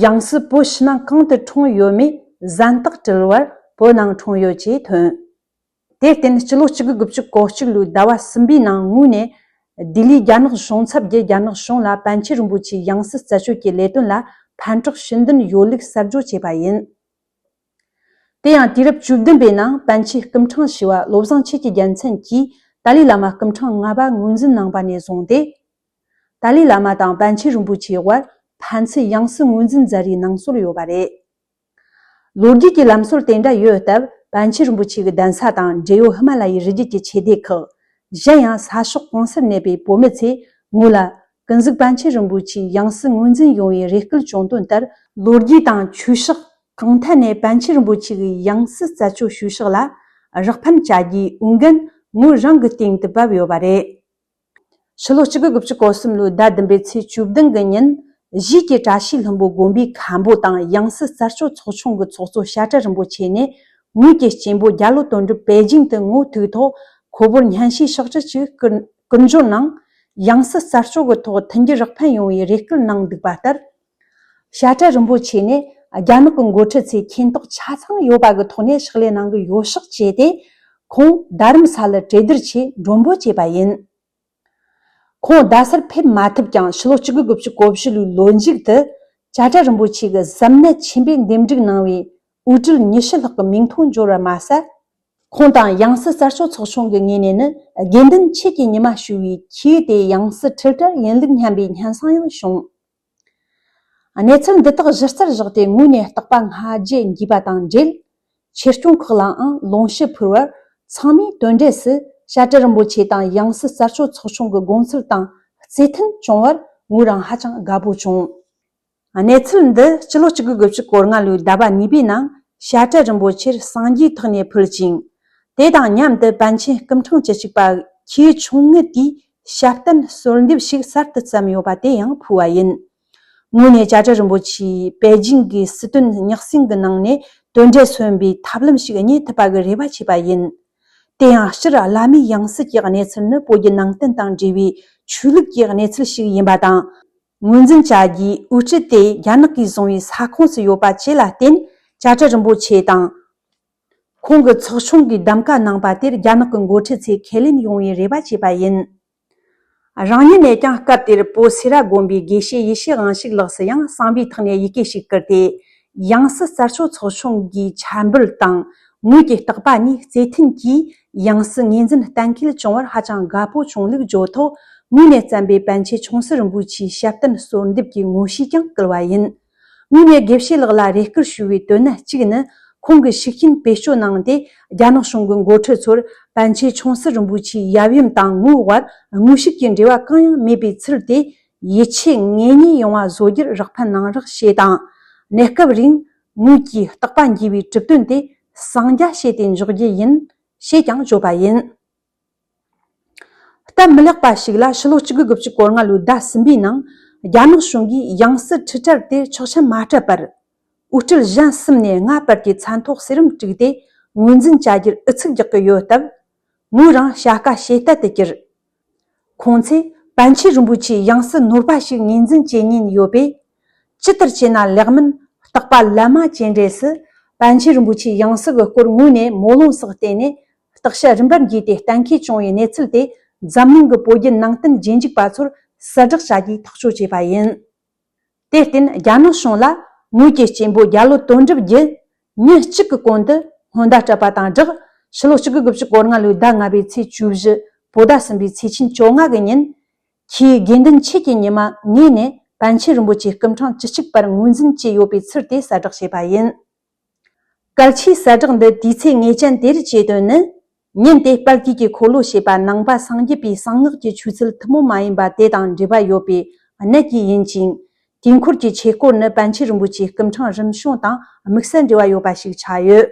ཡང་སྲིད་བོད་ཕྱི་ནང་གང་དུ་འཁྲུངས་ཡོད་མེད་གཟེངས་རྟགས་བྲིས་པར་བོད་ནང་འཁྲུངས་ཡོད་ཅེས་ཐོན། དེར་བརྟེན་ཕྱི་ལོ་གཅིག་དགུ་དགུ་བཅུ་གོ་གཅིག་ལོའི་ཟླ་བ་གསུམ་པའི་ནང་ངོས་ནས་ལྡི་ལིའི་རྒྱ་ནག་གཞུང་ཚབ་ཀྱིས་རྒྱ་ནག་གཞུང་ལ་པཎ་ཆེན་རིན་པོ་ཆེའི་ཡང་སྲིད་རྩད་གཅོད་ཀྱི་ལས་དོན་ལ་ཕན་གྲགས་ཤུགས་ལྡན་ཡོད་ལུགས་གསར་བརྗོད་བྱས་པ་ཡིན། དེ་ཡང་དུས་རབས་བཅུ་བདུན་པའི་ནང་པཎ་ཆེན་སྐུ་ཕྲེང་བཞི་བ་བློ་བཟང་ཆོས་ཀྱི་རྒྱལ་མཚན་གྱིས་ཏཱ་ལའི་བླ་མ་སྐུ་ཕྲེང་ལྔ་པ་ངོས་འཛིན་གནང་བ་ནས་བཟུང་སྟེ། ཏཱ་ལའི་བླ་མ་དང་པཎ་ཆེན་རིན་པོ་ཆེའི་དབར་ཕན་ཚུན་ཡང་སྲིད་ངོས་འཛིན་མཛད་རེས་གནང་སྲོལ་ཡོད་པ་རེད། ལོ་རྒྱུས་ཀྱི་ལམ་སྲོལ་དེ་འདྲ་ཡོད་སྟབས། པཎ་ཆེན་རིན་པོ་ཆེ་གི་གདན་ས་དང་འབྲེལ་ཡོད་ཧི་མ་ལ་ཡའི་རི་རྒྱུད་ཀྱི་ཆོས་སྡེ་ཁག་གཞན་ཡང་ས་ཕྱོགས་གང་སར་གནས་པའི་བོད་མི་ཚོས་ངོས་ལ་ཀུན་གཟིགས་པཎ་ཆེན་རིན་པོ་ཆེའི་ཡང་སྲིད་ངོས་འཛིན་ཡོང་བའི་རེ་སྐུལ་བྱུང་དོན་ལྟར། ལོ་རྒྱུས་དང་ཆོས་ཕྱོགས་གང་ཐད་ནས་པཎ་ཆེན་རིན་པོ་ཆེ་གི་ཡང་སྲིད་རྩད་གཅོད་བྱེད་ཕྱོགས་ལ་རོགས་ཕན་བྱ་རྒྱུའི་འོས་འགན་ངོས་རང་གི་སྟེང་དུ་བབས་ཡོད་པ་རེད། ཕྱི་ལོ་གཅིག་དགུ་དགུ་བཅུ་གོ་གསུམ་ལོའི་ཟླ་བདུན་པའི་ཚེས་བཅུ་བདུན་གི་ཉིན། གཞིས་ཀྱི་བཀྲ་ཤིས་ལྷུན་པོ་དགོན་པའི་མཁན་པོ་དང་ཡང་སྲིད་རྩད་གཅོད་ཚོགས་ཆུང་གི་ཚོགས་གཙོ་བཤད་གྲྭ་རིན་པོ་ཆེ་ནས་ངོས་ཀྱི་གཅེན་པོ་རྒྱ་ལོ་དོན་གྲུབ་པེ་ཅིང་དུ་ངོ་ཐུག་ཐོག་ཁོ་བོར་སྙན་ཞུའི་ཕྱག་བྲིས་ཤིག་བསྐུར་བསྐུར་འབྱོར་གནང་། ཡང་སྲིད་རྩད་གཅོད་ཀྱི་ཐོག་མཐུན་འགྱུར་རོགས་ཕན་ཡོང་བའི་རེ་སྐུལ་གནང་འདུག་པ་ལྟར། བཤད་གྲྭ་རིན་པོ་ཆེ་ནས་རྒྱ་ནག་གི་འགོ་ཁྲིད་ཚོས་མཁྱེན་རྟོགས་ཆ་ཚང་ཡོད་པ་གི་ཐོག་ནས་ཕྱག་ལས་གནང་གི་ཡོད་ཤག་བྱས་ཏེ། ཁོང་རྡ་རམ་ས་ལར་གྲོས་བསྡུར་ཆེད་མགྲོན་འབོད་བྱས་པ་ཡིན། ཁོང་རྡ་སར་ཕེབས་མ་ཐུབ་ཀྱང་ཕྱི་ལོ་གཅིག་དགུ་དགུ་བཅུ་གོ་བཞི་ལོའི་ལོ་མཇུག་ཏུ་བྱ་བྲལ་རིན་པོ་ཆེ་གི་གཟབ་ནན་ཆེན་པོས་འདེམས་སྒྲུག་གནང་བའི་དབུ་ཁྲིད་ཉི་ཤུ་ལྷག་གི་མིང་ཐོ་འབྱོར་བ་མ་ཟད། ཁོང་དང་ཡང་སྲིད་རྩད་གཅོད་ཚོགས་ཆུང་གི་ངོས་ནས་ནི་དགེ་འདུན་ཆོས་ཀྱི་ཉི་མ་ཞུ་བའི་ཁྱེའུ་དེ་ཡང་སྲིད་ཁྲི་ཁྲི་ཡིན་ལུགས་སྙམ་པའི་སྙན་སེང་ཡང་བྱུང་། གནས་ཚུལ་འདི་དག་གཞི་རྩར་བཞག་སྟེ་ངོས་ནས་རྟག་པ་སྔ་རྗེས་འགྱེས་པ་དང་འབྲེལ། ཆོས་སྐྱོང་ཁག་ལའང་ལོངས་སྤྱོད་ཕུལ་བར། ཚང་མས་དོན་འབྲས་སུ་བཤད་གྲྭ་རིན་པོ་ཆེ་དང་ཡང་སྲིད་རྩད་གཅོད་ཚོགས་ཆུང་གི་དགོངས་ཚུལ་དང་བརྩི་མཐུན་བྱུང་བར་ངོས་རང་ཧ་ཅང་དགའ་པོ་བྱུང་། གནས་ཚུལ་འདི་སྤྱི་ལོ་གཅིག་དགུ་དགུ་བཅུ་གོ་ལྔ་ལོའི་ཟླ་བ་གཉིས་པའི་ནང་བཤད་གྲྭ་རིན་པོ་ཆེར་སངས་རྒྱས་ཐོག་ནས་ཕུལ་ཅིང་། དེ་དང་མཉམ་དུ་པཎ་ཆེན་སྐུ་ཕྲེང་བཅུ་གཅིག་པ་ཁྱེའུ་ཆུང་ངུ་དེས་ཞབས་བརྟན་གསོལ་འདེབས་ཤིག་གསར་དུ་བརྩམས་ཡོད་པ་དེ་ཡང་ཕུལ་བ་ཡིན། ངོས་ནས་བྱ་བྲལ་རིན་པོ་ཆེས་པེ་ཅིང་གི་སྲིད་དོན་ཉག་གསེང་གི་ནང་ནས་དོན་འབྲས་སོན་པའི་ཐབས་ལམ་ཞིག་རྙེད་ཐུབ་པ་གི་རེ་བ་བྱས་པ་ཡིན། དེ་ཡང་སྤྱིར་བླ་མའི་ཡང་སྲིད་ཀྱི་གནས་ཚུལ་ནི་བོད་ཀྱི་ནང་བསྟན་དང་འབྲེལ་བའི་ཆོས་ལུགས་ཀྱི་གནས་ཚུལ་ཞིག་ཡིན་པ་དང་། ངོས་འཛིན་བྱ་རྒྱུའི་དབུ་ཁྲིད་དེ་རྒྱ་ནག་གིས་བཟུང་བའི་ས་ཁོངས་སུ་ཡོད་པ་བཅས་ལ་བརྟེན། བྱ་བྲལ་རིན་པོ་ཆེ་དང་། ཁོང་གི་ཚོགས་ཆུང་གིས་གདམ་ག་གནང་པ་དེར་རྒྱ་ནག་གི་འགོ་ཁྲིད་ཚོས་ཁས་ལེན་ཡོང་བའི་རེ་བ་བྱས་པ་ཡིན། རང་ཉིད་ནས་ཀྱང་སྐབས་དེར་བོད་སེ་ར་དགོན་པའི་དགེ་བཤེས་ཡེ་ཤེས་དབང་ཕྱུག་ལགས་སུ་ཡང་གསང་བའི་ཐོག་ནས་ཡི་གེ་ཞིག་བསྐུར་ཏེ། ཡང་སྲིད་རྩད་གཅོད་ཚོགས་ཆུང་གི་འཆར་འབུལ་དང་ངོས་ཀྱི་རྟག་པ་གཉིས་བརྩི་མཐུན་གྱིས་ཡང་སྲིད་ངོས་འཛིན་གཏན་འཁེལ་བྱུང་བར་ཧ་ཅང་དགའ་པོ་བྱུང་ལུགས་བརྗོད་ཐོག་ངོས་ནས་བརྩམས་པའི་པཎ་ཆེན་ཆུང་སྲིད་རིན་པོ་ཆེའི་ཞབས་བརྟན་གསོལ་འདེབས་ཀྱི་ངོ་བཤུས་ཀྱང་བསྐུལ་བ་ཡིན། ངོས་ནས་དགེ་བཤེས་ལགས་ལ་རེ་སྐུལ་ཞུ་བའི་དོན་གཅིག་ནི། ཁོང་གི་ཤུགས་རྐྱེན་བེད་སྤྱོད་གནང་སྟེ། རྒྱ་ནག་གཞུང་གི་འགོ་ཁྲིད་ཚོར་པཎ་ཆེན་ཆུང་སྲིད་རིན་པོ་ཆེའི་ཡབ་ཡུམ་དང་ངོའི་དབར་དངོས་ཤུགས་ཀྱི་འབྲེལ་བ་གང་ཡང་མེད་པའི་ཚུལ་དེ། ཡིད་ཆེས་ངེས་རྙེད་ཡོང་བ་བཟོ་རྒྱུར་རོགས་ཕན་གནང་རོགས་ཞེས་དང་། གནས་སྐབས་རིང་ངོས་ཀྱིས་རྟག་པ་འགྱེལ་བའི་གྲུབ་དོན་དེ་གསང་རྒྱ་བྱས་ཏེ་འཇོག་རྒྱུ་ཡིན། ཞེས་ཀྱང་བརྗོད་པ་ཡིན། སྟབས་མི་ལེགས་པ་ཞིག་ལ། ཕྱི་ལོ་གཅིག་དགུ་དགུ་བཅུ་གོ་ལྔ་ལོའི་ཟླ་གསུམ་པའི་ནང་། རྒྱ་ནག་གཞུང་གིས་ཡང་སྲིད་ཁྲི་ཕྲག་དེ་ཆོག་མཆན་མ་སྤྲད་པར། དབུ་ཁྲིད་གཞན་གསུམ་ནས་ལྔ་བར་གྱི་མཚན་ཐོ་གསེར་བུམ་དཀྲུགས་ཏེ་ངོས་འཛིན་བྱ་རྒྱུར་ཨུ་ཚུགས་རྒྱག་གི་ཡོད་སྟབས། ངོས་རང་བྱ་དཀའ་བྱེད་གཏད་དུ་གྱུར། ཁོང་ཚོས་པཎ་ཆེན་རིན་པོ་ཆེའི་ཡང་སྲིད་ནོར་བ་ཞིག་ངོས་འཛིན་བྱེད་ཉེན་ཡོད་པས། ཇི་ལྟར་བྱས་ན་ལེགས་མིན་རྟག་པ་ལམ་མ་བཅད་འདྲེས་སུ། པཎ་ཆེན་རིན་པོ་ཆེའི་ཡང་སྲིད་ཀྱི་སྐོར་ངོས་ནས་མོ་ལུང་སོགས་བསྟན་ནས། བརྟག་དཔྱད་རིམ་པར་བགྱིས་ཏེ་གཏན་འཁེལ་བྱུང་བའི་གནས་ཚུལ་དེ། འཛམ་གླིང་གི་བོད་བརྒྱུད་ནང་བསྟན་རྗེས་འཇུག་པ་ཚོར་གསལ་བསྒྲགས་བྱ་རྒྱུའི་ཐག་གཅོད་བྱས་པ་ཡིན། དེར་བརྟེན། རྒྱ་ནག་གཞུང་ལ་ངོས་ཀྱི་གཅེན་པོ་རྒྱ་ལོ་དོན་གྲུབ་རྒྱུ། ཉིན་གཅིག་གི་གོང་དུ་སྔོན་བརྡ་སྤྲད་པ་དང་སྦྲགས། ཕྱི་ལོ་གཅིག་དགུ་དགུ་བཅུ་གོ་ལྔ་ལོའི་ཟླ་ལྔ་པའི་ཚེས་བཅུ་བཞི། བོད་ཟླ་གསུམ་པའི་ཚེས་ཆེན་བཅོ་ལྔ་གི་ཉིན། ཁོས་དགེ་འདུན་ཆོས་ཀྱི་ཉི་མ་ངོས་ནས་པཎ་ཆེན་རིན་པོ་ཆེ་སྐུ་ཕྲེང་བཅུ་གཅིག་པར་ངོས་འཛིན་བྱས་ཡོད་པའི་ཚུལ་དེ་གསལ་བསྒྲགས་བྱས་པ་ཡིན། གལ་ཆེའི་གསལ་བསྒྲགས་འདི་དུས་ཚོད་ངེས་ཅན་དེར་བྱས་དོན་ནི། ཉིན་དེ་དཔལ་དུས་ཀྱི་འཁོར་ལོ་ཞེས་པ་ནང་པ་སངས་རྒྱས་པའི་གསང་སྔགས་ཀྱི་ཆོས་ཚུལ་ཐུན་མོང་མ་ཡིན་པ་དེ་དང་འབྲེལ་བ་ཡོད་པའི་གནད་ཀྱིས་ཡིན་ཅིང་། དུས་འཁོར་གྱི་ཆོས་སྐོར་ནི་པཎ་ཆེན་རིན་པོ་ཆེའི་སྐུ་ཕྲེང་རིམ་བྱུང་དང་དམིགས་བསལ་འབྲེལ་བ་ཡོད་པ་ཞིག་ཆགས་ཡོད།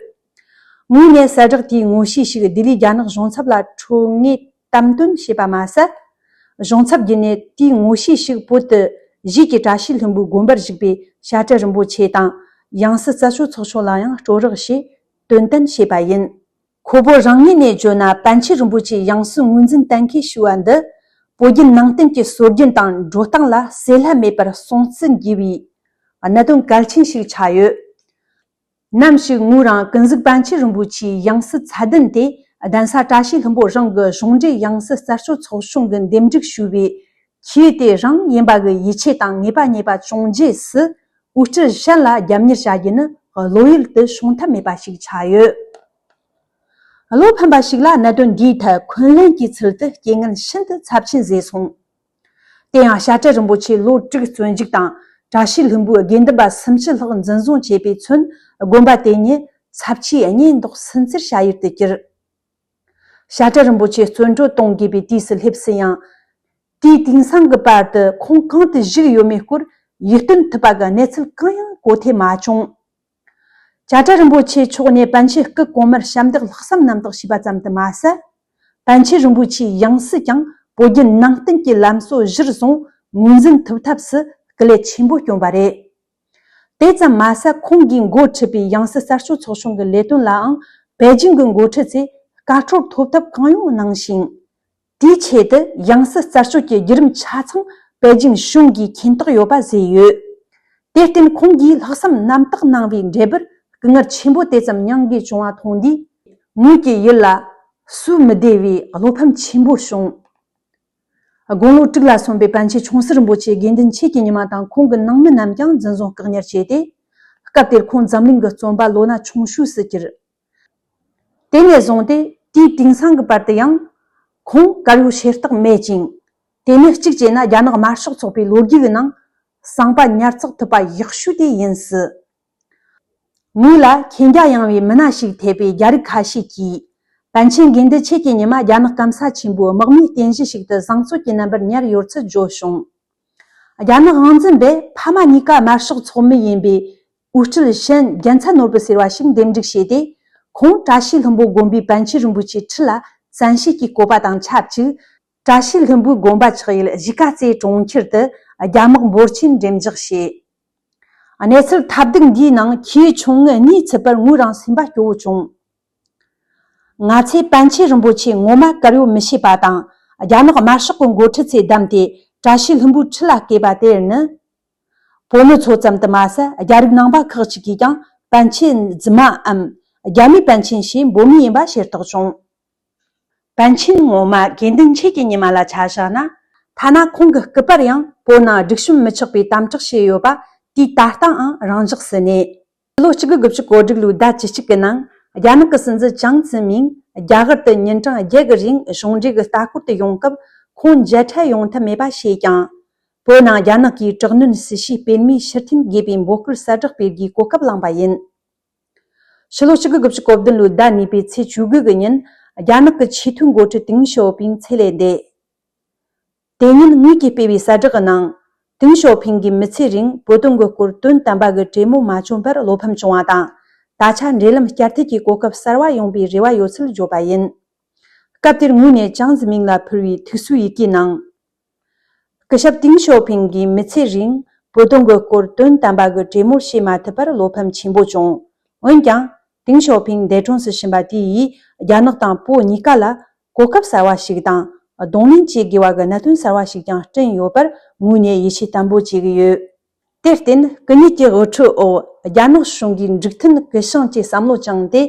ངོས་ནས་གསལ་བསྒྲགས་དེའི་ངོ་བཤུས་ཤིག་ལྡི་ལིའི་རྒྱ་ནག་གཞུང་ཚབ་ལ་འཕྲོད་ངེས་བཏབ་འདོན་བྱས་པ་མ་ཟད། གཞུང་ཚབ་བརྒྱུད་ནས་དེའི་ངོ་བཤུས་ཤིག་བོད་དུ་གཞིས་ཀྱི་བཀྲ་ཤིས་ལྷུན་པོའི་དགོན་པར་བཞུགས་པའི་བཤད་གྲྭ་རིན་པོ་ཆེ་དང་། ཡང་སྲིད་རྩད་གཅོད་ཚོགས་ཆུང་ལ་ཡང་སྤྲོད་རོགས་ཞེས་དོན་བསྟན་བྱས་པ་ཡིན། ཁོ་བོ་རང་ངོས་ནས་བརྗོད་ན། པཎ་ཆེན་རིན་པོ་ཆེའི་ཡང་སྲིད་ངོས་འཛིན་གཏན་འཁེལ་ཞུ་བ་འདི། བོད་བརྒྱུད་ནང་བསྟན་གྱི་སྲོལ་རྒྱུན་དང་འགྲོ་སྟངས་ལ་བསྲེ་ལྷད་མེད་པར་སྲུང་བརྩི་དགོས་པའི་གནད་དོན་གལ་ཆེན་ཞིག་ཆགས་ཡོད། ནམ་ཞིག་ངོས་རང་ཀུན་གཟིགས་པཎ་ཆེན་རིན་པོ་ཆེའི་ཡང་སྲིད་ཚད་ལྡན་དེ་གདན་ས་བཀྲ་ཤིས་ལྷུན་པོ་རང་གི་གཞུང་འབྲེལ་ཡང་སྲིད་རྩད་གཅོད་ཚོགས་ཆུང་གི་འདེམས་སྒྲུག་ཞུས་པའི་ཆོས་དེ་རང་ཡིན་པ་གི་ཡིད་ཆེས་དང་ངེས་པ་རྙེད་པ་བྱུང་རྗེས་སུ། དབུ་ཁྲིད་གཞན་ལ་རྒྱབ་གཉེར་བྱ་རྒྱུ་ནི་བློ་ཡུལ་དུ་ཤོང་ཐབས་མེད་པ་ཞིག་ཆགས་ཡོད། བློ་ཕམ་པ་ཞིག་ལ་གནད་དོན་འདིའི་ཐད་འཁོན་ལན་གྱི་ཚུལ་དུ་རྐྱེན་ངན་ཤིན་ཏུ་ཚབས་ཆེན་བཟོས་སོང་། དེ་ཡང་བཤད་གྲྭ་རིན་པོ་ཆེ་ལོ་དྲུག་བཙོན་འཇུག་དང་། བཀྲ་ཤིས་ལྷུན་པོའི་དགེ་འདུན་པ་སུམ་ཅུ་ལྷག་འཛིན་བཟུང་བྱས་པའི་ཚུན། དགོན་པ་དེ་ཉིད་ཚབས་ཆེའི་གཉེན་འདོགས་སུན་གཙེར་བྱ་ཡུལ་དུ་གྱུར། བཤད་གྲྭ་རིན་པོ་ཆེ་བཙོན་གྲོལ་གཏོང་དགོས་པའི་དུས་སུ་སླེབས་སུ་ཡང་། དུས་དེང་སང་གི་བར་དུ་ཁོང་གང་དུ་བཞུགས་ཡོད་མེད་སྐོར་ཡིད་རྟོན་ཐུབ་པ་གི་གནས་ཚུལ་གང་ཡང་གོ་ཐོས་མ་བྱུང་། བྱ་བྲལ་རིན་པོ་ཆེ་མཆོག་ནས་པཎ་ཆེན་སྐུ་གོང་མར་ཞབས་འདེགས་ལྷག་བསམ་རྣམ་དག་ཞུས་པ་ཙམ་དུ་མ་ཟད། པཎ་ཆེན་རིན་པོ་ཆེའི་ཡང་སྲིད་ཀྱང་བོད་བརྒྱུད་ནང་བསྟན་གྱི་ལམ་སྲོལ་གཞིར་བཟུང་ངོས་འཛིན་ཐུབ་ཐབས་སུ་སྐུ་ལས་ཆེན་པོ་བསྐྱོན་པ་རེད། དེ་ཙམ་མ་ཟད། ཁོང་གིས་འགོ་ཁྲིད་པའི་ཡང་སྲིད་རྩད་གཅོད་ཚོགས་ཆུང་གི་ལས་དོན་ལའང་པེ་ཅིང་གི་འགོ་ཁྲིད་ཚོས་བཀའ་འཁྲོལ་ཐོབ་ཐབས་གང་ཡོང་གནང་ཞིང་། དེའི་ཆེད་དུ་ཡང་སྲིད་རྩད་གཅོད་ཀྱི་བརྒྱུད་རིམ་ཆ་ཚང་པེ་ཅིང་གཞུང་གིས་མཁྱེན་རྟོགས་ཡོད་པ་བཟོས་ཡོད། དེར་བརྟེན་ཁོང་གིས་ལྷག་བསམ་རྣམ་དག་གནང་བའི་འབྲས་བུར་སྐུ་ངལ་ཆེན་པོ་དེ་ཙམ་མྱངས་དགོས་བྱུང་བ་མཐོང་དུས། ངོས་ཀྱི་ཡིད་ལ་སུ་མི་བདེ་བའི་བློ་ཕམ་ཆེན་པོ་བྱུང་། དགུང་ལོ་དྲུག་ལ་སོན་པའི་པཎ་ཆེན་ཆུང་སྲིད་རིན་པོ་ཆེ་དགེ་འདུན་ཆོས་ཀྱི་ཉི་མ་དང་ཁོང་གི་ནང་མི་རྣམས་ཀྱང་འཛིན་བཟུང་བཀག་ཉར་བྱས་ཏེ། སྐབས་དེར་ཁོང་འཛམ་གླིང་གི་བཙོན་པ་ལོ་ན་ཆུང་ཤོས་སུ་གྱུར། དེ་ནས་བཟུང་སྟེ་དུས་དེང་སང་གི་བར་དུ་ཡང་ཁོང་དཀར་ཡོལ་ཕྱིར་བཏགས་མེད་ཅིང་། དེ་ནི་གཅིག་བྱས་ན་རྒྱ་ནག་དམར་ཤོག་ཚོགས་པའི་ལོ་རྒྱུས་ཀྱི་ནང་གསང་པ་ཉར་ཚགས་ཐུབ་པ་ཡག་ཤོས་དེ་ཡིན་སྲིད། ངོས་ལ་མཁྱེན་རྒྱ་ཡངས་པའི་མི་སྣ་ཞིག་ཐེ་བའི་རྒྱ་རིགས་ཁ་ཤས་ཀྱིས། པཎ་ཆེན་དགེ་འདུན་ཆོས་ཀྱི་ཉི་མ་རྒྱ་ནག་སྐམ་ས་ཆེན་པོའི་དམག་མིའི་རྟེན་གཞི་ཞིག་ཏུ་བཟང་སྤྱོད་ཀྱི་རྣམ་པར་ཉར་ཡོད་ཚུལ་བརྗོད་བྱུང་། རྒྱ་ནག་དབང་འཛིན་པས་ཕ་མ་གཉིས་ཀ་དམར་ཤོག་ཚོགས་མི་ཡིན་པའི་དབུ་ཁྲིད་གཞན་རྒྱལ་མཚན་ནོར་བུ་ཟེར་བ་ཞིག་འདེམས་སྒྲུག་བྱས་ཏེ། ཁོང་བཀྲ་ཤིས་ལྷུན་པོ་དགོན་པའི་པཎ་ཆེན་རིན་པོ་ཆེའི་ཁྲི་ལ་བཙན་ཤེད་ཀྱིས་བསྐོས་པ་དང་ཆབས་ཅིག་བཀྲ་ཤིས་ལྷུན་པོའི་དགོན་པ་ཆགས་ཡུལ་གཞིས་ཀ་རྩེའི་གྲོང་ཁྱེར་དུ་རྒྱ་དམག་འབོར་ཆེན་འགྲེམས་འཇོག་བྱས། གནས་ཚུལ་ཐབས་སྡུག་འདིའི་ནང་ཁོའི་ཆུང་ངུ་གཉིས་ཚུད་པར་ངོས་རང་སེམས་པ་སྐྱོ་བོ་བྱུང་། ང་ཚོས་པཎ་ཆེན་རིན་པོ་ཆེ་ངོ་མ་དཀར་ཡོལ་མི་བྱེད་པ་དང་། རྒྱ་ནག་དམར་ཤོག་གི་འགོ་ཁྲིད་ཚོས་བདམས་ཏེ་བཀྲ་ཤིས་ལྷུན་པོའི་ཁྲི་ལ་བསྐོས་པ་དེར་ནི། བོད་མི་ཚོ་ཙམ་དུ་མ་ཟད། རྒྱ་རིགས་ནང་པ་ཁག་ཅིག་གིས་ཀྱང་པཎ་ཆེན་རྫུན་མའམ་རྒྱ་མིའི་པཎ་ཆེན་ཞེས་འབོད་མུས་ཡིན་པ་ཤེས་རྟོགས་བྱུང་། པཎ་ཆེན་ངོ་མ་དགེ་འདུན་ཆོས་ཀྱི་ཉི་མ་ལ་ཆ་བཞག་ན། ཐ་ན་ཁོང་གི་སྐུ་པར་ཡང་བོད་ནང་སྒྲིག་གཤོམ་མི་ཆགས་པའི་དམ་དྲག་བྱས་ཡོད་པ་དུས་ད་ལྟའང་རང་འཇགས་སུ་གནས། ལོ་གཅིག་དགུ་དགུ་བཅུ་གོ་དྲུག་ལོའི་ཟླ་བཅུ་གཅིག་གི་ནང་རྒྱ་ནག་གི་སྲིད་འཛིན་ཅང་ཙེ་མིང་རྒྱ་གར་དུ་ཉིན་གྲངས་བརྒྱད་ཀྱི་རིང་གཞུང་འབྲེལ་གྱི་ལྟ་སྐོར་དུ་ཡོང་སྐབས་ཁོང་མཇལ་འཕྲད་ཡོང་ཐབས་མེད་པ་བྱས་ཀྱང་། བོད་ནང་རྒྱ་ནག་གིས་དྲག་གནོན་སྲིད་བྱུས་སྤེལ་མིའི་ཕྱིར་འཐེན་དགོས་པའི་འབོད་སྐུལ་གསལ་བསྒྲགས་སྤེལ་རྒྱུའི་གོ་སྐབས་བླངས་པ་ཡིན། ཕྱི་ལོ་གཅིག་དགུ་དགུ་བཅུ་གོ་བདུན་ལོའི་ཟླ་གཉིས་པའི་ཚེས་བཅུ་དགུ་གི་ཉིན། རྒྱ་ནག་གི་ཆེས་མཐོའི་འགོ་ཁྲིད་ཏེང་ཞའོ་ཕིང་ཚེ་ལས་འདས། དེ་ཉིན་ངོས་ཀྱིས་སྤེལ་བའི་གསལ་བསྒྲགས་ཀྱི་ནང་། ཏེང་ཞའོ་ཕིང་གིས་མི་ཚེ་རིང་བོད་དོན་གྱི་སྐོར་དོན་དམ་པ་གི་གྲོས་མོལ་མ་བྱུང་བར་བློ་ཕམ་བྱུང་བ་དང་། ད་ཆ་འབྲེལ་ལམ་བསྐྱར་མཐུད་ཀྱི་གོ་སྐབས་གསར་བ་ཡོང་པའི་རེ་བ་ཡོད་ཚུལ་བརྗོད་པ་ཡིན། སྐབས་དེར་ངོས་ནས་ཅང་ཙེ་མིང་ལ་ཕུལ་བའི་ཐུགས་གསོའི་ཡི་གེའི་ནང་། སྐུ་ཞབས་ཏེང་ཞའོ་ཕིང་གིས་མི་ཚེ་རིང་བོད་དོན་གྱི་སྐོར་དོན་དམ་པ་གི་གྲོས་མོལ་བྱེད་མ་ཐུབ་པར་བློ་ཕམ་ཆེན་པོ་བྱུང་། འོན་ཀྱང་། ཏེང་ཞའོ་ཕིང་འདས་གྲོངས་སུ་ཕྱིན་པ་དེ་ཡིས་རྒྱ་ནག་དང་བོད་གཉིས་ཀ་ལ་གོ་སྐབས་གསར་བ་ཞིག་དང་། གདོང་ལེན་བྱེད་དགོས་པ་གི་གནད་དོན་གསར་བ་ཞིག་ཀྱང་བསྐྲུན་ཡོད་པར་ངོས་ནས་ཡིད་ཆེས་བརྟན་པོ་བྱེད་ཀྱི་ཡོད། དེར་བརྟེན། སྐུ་ཉིད་ཀྱི་དབུ་ཁྲིད་འོག་རྒྱ་ནག་གཞུང་གིས་འགྲིག་མཐུན་སྐུལ་བྱང་གི་བསམ་བློ་བཅངས་ཏེ།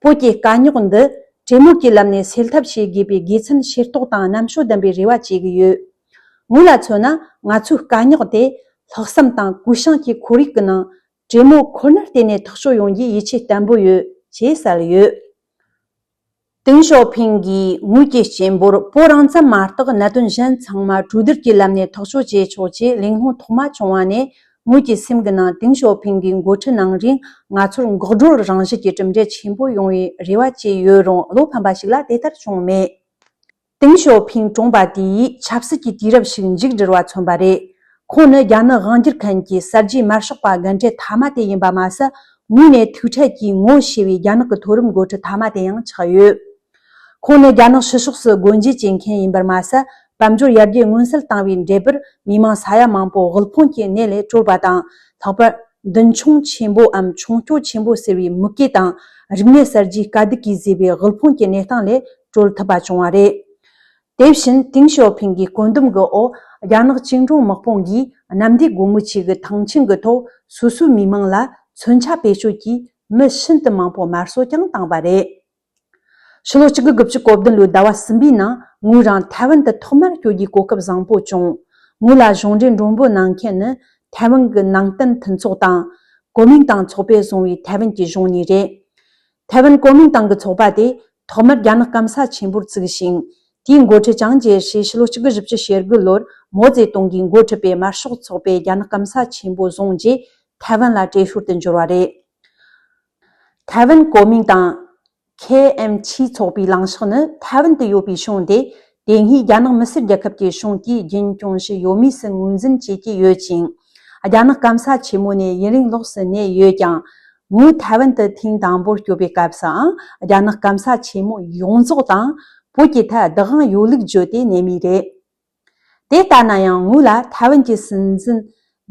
བོད་ཀྱི་དཀའ་རྙོག་འདི་གྲོས་མོལ་གྱི་ལམ་ནས་སེལ་ཐབས་བྱེད་དགོས་པའི་དགེ་མཚན་ཤེས་རྟོགས་དང་རྣམ་དཔྱོད་ལྡན་པའི་རེ་བ་བྱེད་ཀྱི་ཡོད། ངོས་ལ་མཚོན་ན། ང་ཚོའི་དཀའ་རྙོག་དེ་ལྷག་བསམ་དང་གུས་ཞབས་ཀྱི་ཁོར་ཡུག་གི་ནང་། གྲོས་མོལ་ཁོ་ནར་བརྟེན་ནས་ཐག་གཅོད་ཡོང་རྒྱུའི་ཡིད་ཆེས་བརྟན་པོ་ཡོད་ཅེས་གསལ་ཡོད། ཏེང་ཞའོ་ཕིང་གིས་ངོས་ཀྱི་སྤྱན་འབོར་བོད་རང་ཙམ་མ་གཏོགས་གནད་དོན་གཞན་ཚང་མ་གྲོས་བསྡུར་གྱི་ལམ་ནས་ཐག་གཅོད་བྱེད་ཆོག་ཅེས་གླེང་སློང་ཐོག་མ་བྱུང་བ་ནས། ངོས་ཀྱི་སེམས་ཀྱི་ནང་ཏེང་ཞའོ་ཕིང་གི་འགོ་ཁྲིད་གནང་རིང་ང་ཚོར་འགག་སྒྲོལ་རང་བཞིན་གྱི་གྲུབ་འབྲས་ཆེན་པོ་ཡོང་བའི་རེ་བ་བཅས་ཡོད་རུང་བློ་ཕམ་པ་ཞིག་ལ་དེ་ལྟར་བྱུང་མེད། ཏེང་ཞའོ་ཕིང་གྲོངས་པ་དེ་ཡིས་ཆབ་སྲིད་ཀྱི་དུས་རབས་ཤིག་མཇུག་བསྒྲིལ་བ་མཚོན་པ་རེད། ཁོང་ནི་རྒྱ་ནག་དབང་སྒྱུར་མཁན་གྱི་གསར་བརྗེའི་དམར་ཤོག་པ་རྒན་གྲས་མཐའ་མ་དེ་ཡིན་པ་མ་ཟད། ངོས་ནས་ཐུག་འཕྲད་ཀྱིས་ངོ་ཤེས་པའི་རྒྱ་ནག་གི་མཐོ་རིམ་འགོ་ཁྲིད་མཐའ་མ་དེ་ཡང་ཆགས་ཡོད། ཁོང་ནི་རྒྱ་ནག་ཕྱི་ཕྱོགས་སུ་སྒོ་འབྱེད་བྱེད་མཁན་ཡིན་པར་མ་ཟད། དཔལ་འབྱོར་ཡར་རྒྱས་མངོན་གསལ་བཏང་བའི་འབྲས་བུར་མི་མང་ས་ཡ་མང་པོ་དབུལ་ཕོངས་ཀྱི་གནས་ལས་གྲོལ་བ་དང་། ལྷག་པར་མདུན་མཆོང་ཆེན་པོའམ་མཆོང་སྐྱོད་ཆེན་པོ་ཟེར་བའི་མུ་གེ་དང་། རིག་གནས་གསར་བརྗེའི་དཀའ་སྡུག་གིས་བཟོས་པའི་དབུལ་ཕོངས་ཀྱི་གནས་སྟངས་ལས་གྲོལ་ཐུབ་པ་བྱུང་བ་རེད། དེ་བཞིན་ཏེང་ཞའོ་ཕིང་གི་བཀོད་འདོམས་ཀྱི་འོག་རྒྱ་ནག་བཅིངས་འགྲོལ་དམག་དཔུང་གིས་གནམ་བདེ་སྒོ་མོ་ཆེ་གི་ཐང་ཆེན་གྱི་ཐོག་སོ་སོའི་མི་མང་ལ་མཚོན་ཆ་བེད་སྤྱོད་ཀྱིས་མི་ཤིན་ཏུ་མང་པོ་དམར་གསོད་ཀྱང་བཏང་བ་རེད། ཕྱི་ལོ་གཅིག་དགུ་དགུ་བཅུ་གོ་བདུན་ལོའི་ཟླ་བ་གསུམ་པའི་ནང་ངོས་རང་ཐའེ་ཝན་དུ་ཐོག་མར་བསྐྱོད་རྒྱུའི་གོ་སྐབས་བཟང་པོ་བྱུང་། ངོས་ལ་གཞུང་འབྲེལ་མགྲོན་འབོད་གནང་མཁན་ནི་ཐའེ་ཝན་གྱི་ནང་བསྟན་མཐུན་ཚོགས་དང་། གོ་མིང་ཏང་ཚོགས་པས་བཟུང་བའི་ཐའེ་ཝན་གྱི་གཞུང་གཉིས་རེད། ཐའེ་ཝན་གོ་མིང་ཏང་གི་ཚོགས་པ་དེ་ཐོག་མར་རྒྱ་ནག་སྐམ་ས་ཆེན་པོར་བཙུགས་ཤིང་། དེའི་འགོ་ཁྲིད་ཅང་ཅེ་ཧྲི་ཕྱི་ལོ་གཅིག་དགུ་བཞི་བཅུ་ཞེ་དགུ་ལོར་མའོ་ཙེ་ཏུང་གིས་འགོ་ཁྲིད་པའི་དམར་ཤོག་ཚོགས་པས་རྒྱ་ནག་སྐམ་ས་ཆེན་པོ་བཟུང་རྗེས་ཐའེ་ཝན་ལ་བྲོས་ཤོར་དུ་འབྱོར་བ་རེད། ཐའེ་ཝན་གོ་མིང་ཏང་། ཁེ་ཨེམ་ཆི་ཚོགས་པའི་ལངས་ཕྱོགས་ནི་ཐའེ་ཝན་དུ་ཡོད་པའི་གཞུང་དེ། དེ་སྔའི་རྒྱ་ནག་མི་སེར་རྒྱལ་ཁབ་ཀྱི་གཞུང་དེས་རྒྱུན་སྐྱོང་བྱས་ཡོད་མུས་སུ་ངོས་འཛིན་བྱེད་ཀྱི་ཡོད་ཅིང་། རྒྱ་ནག་སྐམ་ས་ཆེན་མོ་ནས་ཡུན་རིང་ལོགས་སུ་གནས་ཡོད་ཀྱང་། ངོས་ཐའེ་ཝན་དུ་ཐེངས་དང་པོར་བསྐྱོད་པའི་སྐབས་སུའང་རྒྱ་ནག་སྐམ་ས་ཆེན་མོ་ཡོངས་རྫོགས་དང་བོད་ཀྱི་ཐད་བདག་དབང་ཡོད་ལུགས་བརྗོད་དེ་གནས་མུས་རེད། དེ་ལྟ་ན་ཡང་ངོས་ལ་ཐའེ་ཝན་གྱི་སྲིད་འཛིན་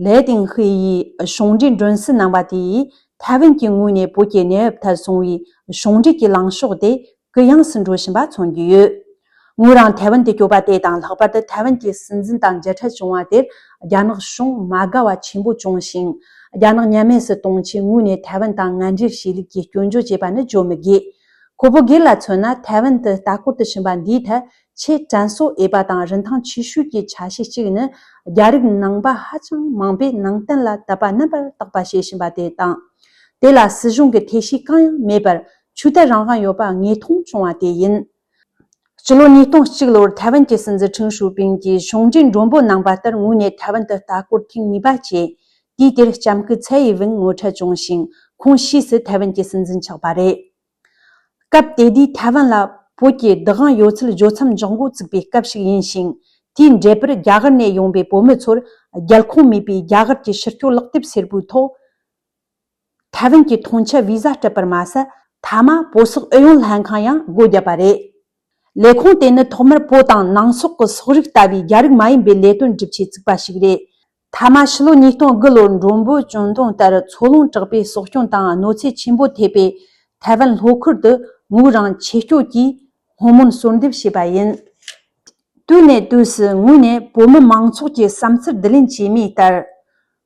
ལེ་ཏིང་ཧུའེ་ཡིས་གཞུང་འབྲེལ་མགྲོན་བསུ་གནང་བ་དེ་ཡིས་ཐའེ་ཝན་གྱི་ངོས་ནས་བོད་ཀྱི་གནས་བབ་ཐད་བཟུང་བའི་གཞུང་འབྲེལ་གྱི་ལངས་ཕྱོགས་དེ་གུ་ཡངས་སུ་འགྲོ་བཞིན་པ་མཚོན་གྱི་ཡོད། ངོས་རང་ཐའེ་ཝན་དུ་བསྐྱོད་པ་དེ་དང་། ལྷག་པར་དུ་ཐའེ་ཝན་གྱི་སྲིད་འཛིན་དང་མཇལ་འཕྲད་བྱུང་བ་དེར་རྒྱ་ནག་གཞུང་མ་དགའ་བ་ཆེན་པོ་བྱུང་ཞིང་། རྒྱ་ནག་ཉམས་དམས་སུ་གཏོང་ཆེད་ངོས་ནས་ཐའེ་ཝན་དང་ངན་འབྲེལ་བྱས་ལུགས་ཀྱི་སྐྱོན་བརྗོད་བྱས་པ་ནི་བརྗོད་མི་དགོས། ཁོ་བོ་སྒེར་ལ་མཚོན་ན། ཐའེ་ཝན་དུ་ལྟ་སྐོར་དུ་ཕྱིན་པ་འདིའི་ཐད་ཆེས་དྲན་གསོ་འོས་པ་དང་རིན་ཐང་ཆེ་ཤོས་ཀྱི་ཆ་ཤས་གཅིག་ནི། རྒྱ་རིགས་ནང་པ་ཧ་ཅང་མང་པོས་ནང་བསྟན་ལ་དད་པ་རྣམ་པར་དག་པ་བྱེད་བཞིན་པ་དེ་དང་། དེ་ལ་སྲིད་གཞུང་གི་ཐེ་བྱུས་གང་ཡང་མེད་པར་ཆོས་དད་རང་དབང་ཡོད་པ་དངོས་མཐོང་བྱུང་བ་དེ་ཡིན། སྤྱི་ལོ་ཉིས་སྟོང་གཅིག་ལོར་ཐའེ་ཝན་གྱི་སྲིད་འཛིན་ཁྲིན་ཧྲུའུ་པིན་གྱིས་གཞུང་འབྲེལ་མགྲོན་འབོད་གནང་པ་ལྟར་ངོས་ནས་ཐའེ་ཝན་དུ་ལྟ་སྐོར་ཐེངས་གཉིས་པ་བྱས། དུས་དེར་ལྕམ་སྐུ་ཚའེ་ཡི་ཝེན་ངོ་འཕྲད་བྱུང་ཞིང་། ཁོང་ཕྱིས་སུ་ཐའེ་ཝན་གྱི་སྲིད་འཛིན་ཆགས་པ་རེད། སྐབས་དེ་དུས་ཐའེ་ཝན་ལ་བོད་ཀྱི་བདག་དབང་ཡོད་ཚུལ་བརྗོད་མཚམས་འཇོག་འགོ་བཙུགས་པའི་སྐབས་ཤིག་ཡིན་ཞིང་། དེའི་འབྲས་བུར་རྒྱ་གར་ནས་ཡོང་པའི་བོད་མི་ཚོར་རྒྱལ་ཁོངས་མེད་པའི་རྒྱ་གར་གྱི་ཕྱི་སྐྱོད་ལག་དེབ་སེར་པོའི་ཐོག་ཐའེ་ཝན་གྱི་ཐོན་སྐྱེད་བི་ཟ་སྤྲད་པར་མ་ཟད། མཐའ་མ་བོད་སོག་ཨུ་ཡོན་ལྷན་ཁང་ཡང་སྒོ་བརྒྱབ་པ་རེད། ལས་ཁུངས་དེ་ནི་ཐོག་མར་བོད་དང་ནང་སོག་གི་སོག་རིགས་ལྟ་བུའི་རྒྱ་རིགས་མ་ཡིན་པའི་ལས་དོན་སྒྲུབ་ཆེད་བཙུགས་པ་ཞིག་རེད། མཐའ་མ་ཕྱི་ལོ་ཉིས་སྟོང་དགུ་ལོར་མགྲོན་པོ་བཅུན་ཏོང་ལྟར་འཚོ་རླུང་དྲག་པོས་སྲོག་སྐྱོན་དང་གནོད་འཚེ་ཆེན་པོ་ཐེབས་པའི་ཐའེ་ཝན་ལྷོ་ཁུལ་དུ་ངོས་རང་ཆེད་སྐྱོད་ཀྱིས་སྔོན་སྨོན་གསོལ་འདེབས་བྱས་པ་ཡིན། དུས་ནས་དུས་སུ་ངོས་ནས་བོད་མི་མང་ཚོགས་ཀྱི་བསམ་ཚུལ་བསྡུ་ལེན་བྱས་མིའི་ལྟར།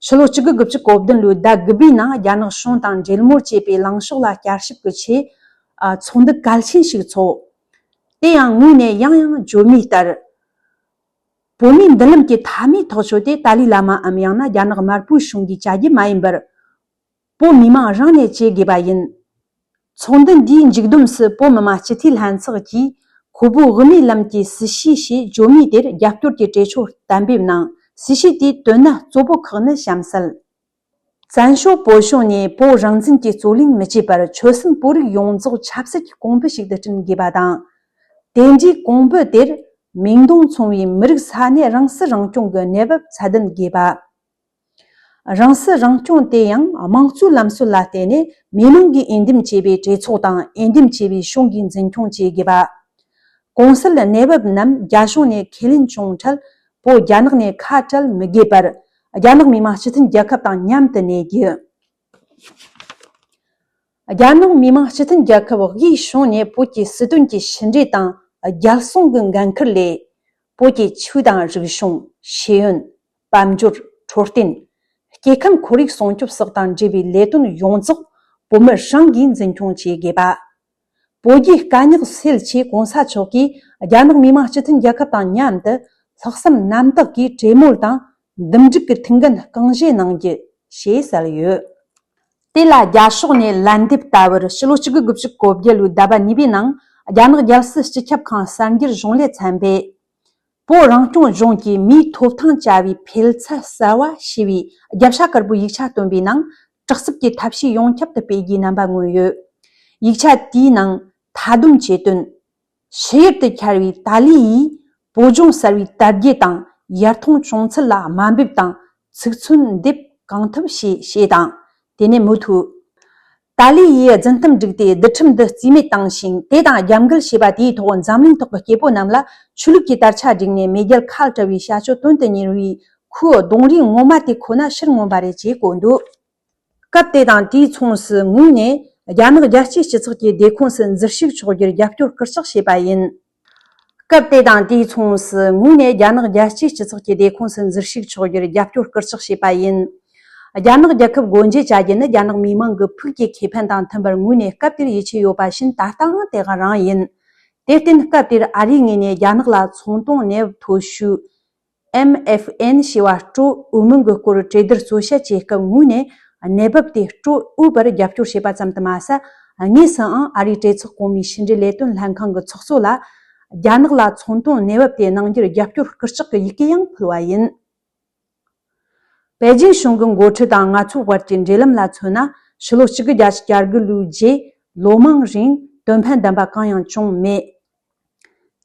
ཕྱི་ལོ་གཅིག་དགུ་དགུ་བཅུ་གོ་བདུན་ལོའི་ཟླ་དགུ་པའི་ནང་རྒྱ་ནག་གཞུང་དང་འབྲེལ་མོལ་བྱེད་པའི་ལངས་ཕྱོགས་ལ་བསྐྱར་ཞིབ་ཀྱི་ཆེད། ཨ། ཚོགས་འདུ་གལ་ཆེན་ཞིག་ཚོགས། དེ་ཡང་ངོས་ནས་ཡང་ཡང་བརྗོད་མིའི་ལྟར། བོད་མིའི་མདུན་ལམ་གྱི་མཐའ་མའི་ཐག་གཅོད་དེ་ཏཱ་ལའི་བླ་མའམ་ཡང་ན་རྒྱ་ནག་དམར་པོའི་གཞུང་གིས་བྱ་རྒྱུ་མ་ཡིན་པར། བོད་མི་མང་རང་ནས་བྱེད་དགོས་པ་ཡིན། ཚོགས་འདུ་འདིའི་མཇུག་བསྡོམས་སུ་བོད་མི་མང་སྤྱི་འཐུས་ལྷན་ཚོགས་ཀྱིས་ཁོ་བོའི་དབུ་མའི་ལམ་གྱི་སྲིད་བྱུས་ཞེས་བརྗོད་མིའི་དེར་རྒྱབ་སྐྱོར་གྱི་གྲོས་ཆོད་གཏན་འབེབས་གནང་ རྩིས་བྱེད་དེའི་དོན་གནད་གཙོ་བོ་ཁག་ནི་གཤམ་གསལ། བཙན་བྱོལ་བོད་གཞུང་ནས་བོད་རང་བཙན་གྱི་རྩོད་གླེང་མི་བྱེད་པར་ཆོལ་གསུམ་བོད་རིགས་ཡོངས་རྫོགས་ཆབ་སྲིད་ཀྱི་གོང་བུ་ཞིག་ཏུ་བསྐྲུན་དགོས་པ་དང་། དེ་འདྲའི་གོང་བུ་དེར་མིང་དོན་མཚུངས་པའི་མི་རིགས་ས་གནས་རང་སྲིད་རང་སྐྱོང་གི་གནས་བབ་ཚད་ལྡན་དགོས་པ། རང་སྲིད་རང་སྐྱོང་དེ་ཡང་དམངས་གཙོའི་ལམ་སྲོལ་ལ་བརྟེན་ནས་མི་མང་གིས་འོས་འདེམས་བྱས་པའི་གྲོས་ཚོགས་དང་འོས་འདེམས་བྱས་པའི་གཞུང་གིས་འཛིན་སྐྱོང་བྱེད་དགོས་པ། གོང་གསལ་གནས་བབ་རྣམས་རྒྱ་གཞུང་ནས་ཁས་ལེན་བྱུང་འཕྲལ། བོད་རྒྱ་ནག་ནས་ཁ་བྲལ་མི་དགོས་པར། རྒྱ་ནག་མི་དམངས་སྤྱི་མཐུན་རྒྱལ་ཁབ་དང་མཉམ་དུ་གནས་རྒྱུ། རྒྱ་ནག་མི་དམངས་སྤྱི་མཐུན་རྒྱལ་ཁབ་དབུས་གཞུང་ནས་བོད་ཀྱི་སྲིད་དོན་གྱི་ཕྱི་འབྲེལ་དང་རྒྱལ་སྲུང་གི་འགན་ཁུར་ལས། བོད་ཀྱི་ཆོས་དང་རིག་གཞུང་། ཤེས་ཡོན། དཔལ་འབྱོར། འཕྲོད་བསྟེན། སྐྱེ་ཁམས་ཁོར་ཡུག་སྲུང་སྐྱོབ་སོགས་དང་འབྲེལ་བའི་ལས་དོན་ཡོངས་རྫོགས་བོད་མི་རང་གིས་འཛིན་སྐྱོང་བྱེད་དགོས་པ། བོད་རྒྱའི་དཀའ་རྙོག་སེལ་ཆེད་གོང་ས་མཆོག་གིས་རྒྱ་ནག་མི་དམངས་སྤྱི་མཐུན་རྒྱལ་ཁབ་དང་མཉམ་དུ་ལྷག་བསམ་རྣམ་དག་གིས་གྲོས་མོལ་དང་འདུམ་འགྲིག་གི་ཐུགས་འགན་རྐང་བཞེས་གནང་རྒྱུ་ཞེས་གསལ་ཡོད། དེ་ལ་རྒྱ་ཕྱོགས་ནས་ལན་འདེབས་ལྟ་བུར་ཕྱི་ལོ་གཅིག་དགུ་དགུ་བཅུ་གོ་བརྒྱད་ལོའི་ཟླ་བ་གཉིས་པའི་ནང་རྒྱ་ནག་རྒྱལ་སྲིད་སྤྱི་ཁྱབ་ཁང་གསར་འགྱུར་གཞུང་ལས་ཚན་པས། བོད་རང་སྐྱོང་ལྗོངས་ཀྱི་མིའི་ཐོབ་ཐང་བྱ་བའི་འཕེལ་ཚད་གསར་བ་ཞེས་པའི་རྒྱབ་ཤ་དཀར་པོའི་ཡིག་ཆ་བཏོན་པའི་ནང་། དྲག་རྩུབ་ཀྱི་ཐབས་ཤེས་ཡོངས་ཁྱབ་ཏུ་སྤེལ་རྒྱུའི་རྣམ་པ་མངོན་ཡོད། ཡིག་ཆ་དེའི་ནང་མཐའ་སྡོམ་བྱས་དོན། ཕྱི་ཡུལ་དུ་འཁྱར་བའི་ཏཱ་ལི་ཡིས་བོད་ལྗོངས་གསར་བའི་དར་རྒྱས་དང་ཡར་ཐོན་བྱུང་ཚུལ་ལ་དམའ་འབེབས་དང་ཚིག་མཚོན་འདེབས་གང་ཐུབ་བྱས་ཞེས་དང་། དེ་ནས་མུ་མཐུད། ཏཱ་ལི་ཡིས་རྫུན་གཏམ་བསྒྲིགས་ཏེ་བསྡུ་ཁྲིམས་འདི་རྩིས་མེད་བཏང་ཞིང་། དེ་དང་རྒྱབ་འགལ་བྱས་པ་དེའི་ཐོག་འཛམ་གླིང་ཐོག་གི་སྐྱེ་བོ་རྣམས་ལ་ཆོས་ལུགས་ཀྱི་དར་ཆ་བསྒྲེངས་ནས་མེས་རྒྱལ་ཁ་བྲལ་བའི་བྱ་སྤྱོད་དོན་དུ་གཉེར་བའི་ཁོའི་གདོང་རིས་ངོ་མ་དེ་ཁོ་ན་ཕྱིར་མངོན་པ་རེད་ཅེས་བཀོད་འདུག་སྐབས་དེ་དང་དེའི་མཚུངས་སུ་ངོས་ནས་རྒྱ་ནག་རྒྱལ་སྤྱིའི་སྤྱི་ཚོགས་ཀྱི་སྡེ་ཁོངས་སུ་འཛུལ་ཞུགས་ཆོག་རྒྱུར་རྒྱབ་སྐྱོར་སྐུལ་ལྕག་བྱས་པ་ཡིན། སྐབས་དེ་དང་དེའི་མཚུངས་སུ་ངོས་ནས་རྒྱ་ནག་རྒྱལ་སྤྱིའི་སྤྱི་ཚོགས་ཀྱི་སྡེ་ཁོངས་སུ་འཛུལ་ཞུགས་ཆོག་རྒྱུར་རྒྱབ་སྐྱོར་སྐུལ་ལྕག་བྱས་པ་ཡིན། རྒྱ་ནག་རྒྱལ་ཁབ་སྒོ་འབྱེད་བྱ་རྒྱུ་ནི་རྒྱ་ནག་མི་མང་གི་ཕུགས་ཀྱི་ཁེ་ཕན་དང་མཐུན་པར་ངོས་ནས་སྐབས་དེར་ཡིད་ཆེས་ཡོད་པ་བཞིན་ད་ལྟའང་དེ་ག་རང་ཡིན། དེར་བརྟེན་སྐབས་དེར་ཨ་རིའི་ངོས་ནས་རྒྱ་ནག་ལ་ཚོང་དོན་གནས་བབ་མཐོ་ཤོས། ཨེམ་ཨེཕ་ཨེན་ཞེས་པ་སྤྲོད་འོས་མིན་གྱི་སྐོར་གྲོས་བསྡུར་གཙོ་བཤད་བྱེད་སྐབས་ངོས་ནས་གནས་བབ་དེ་སྤྲོད་འོས་པར་རྒྱབ་སྐྱོར་བྱས་པ་ཙམ་དུ་མ་ཟད། དངོས་སུའང་ཨ་རིའི་གྲོས་ཚོགས་གོང་མའི་ཕྱི་འབྲེལ་ལས་དོན་ལྷན་ཁང་གི་ཚོགས་གཙོ་ལ། རྒྱ་ནག་ལ་ཚོང་དོན་གནས་བབ་དེ་གནང་རྒྱུར་རྒྱབ་སྐྱོར་སྐུལ་ལྕག་གི་ཡི་གེ་ཡང་ཕུལ་བ་ཡིན། པེ་ཅིང་གཞུང་གི་འགོ་ཁྲིད་དང་ང་ཚོའི་བར་གྱི་འབྲེལ་ལམ་ལ་མཚོན་ན། ཕྱི་ལོ་གཅིག་དགུ་བརྒྱད་ཅུ་གྱ་དགུ་ལོའི་རྗེས་ལོ་མང་རིང་དོན་ཕན་ལྡན་པ་གང་ཡང་བྱུང་མེད།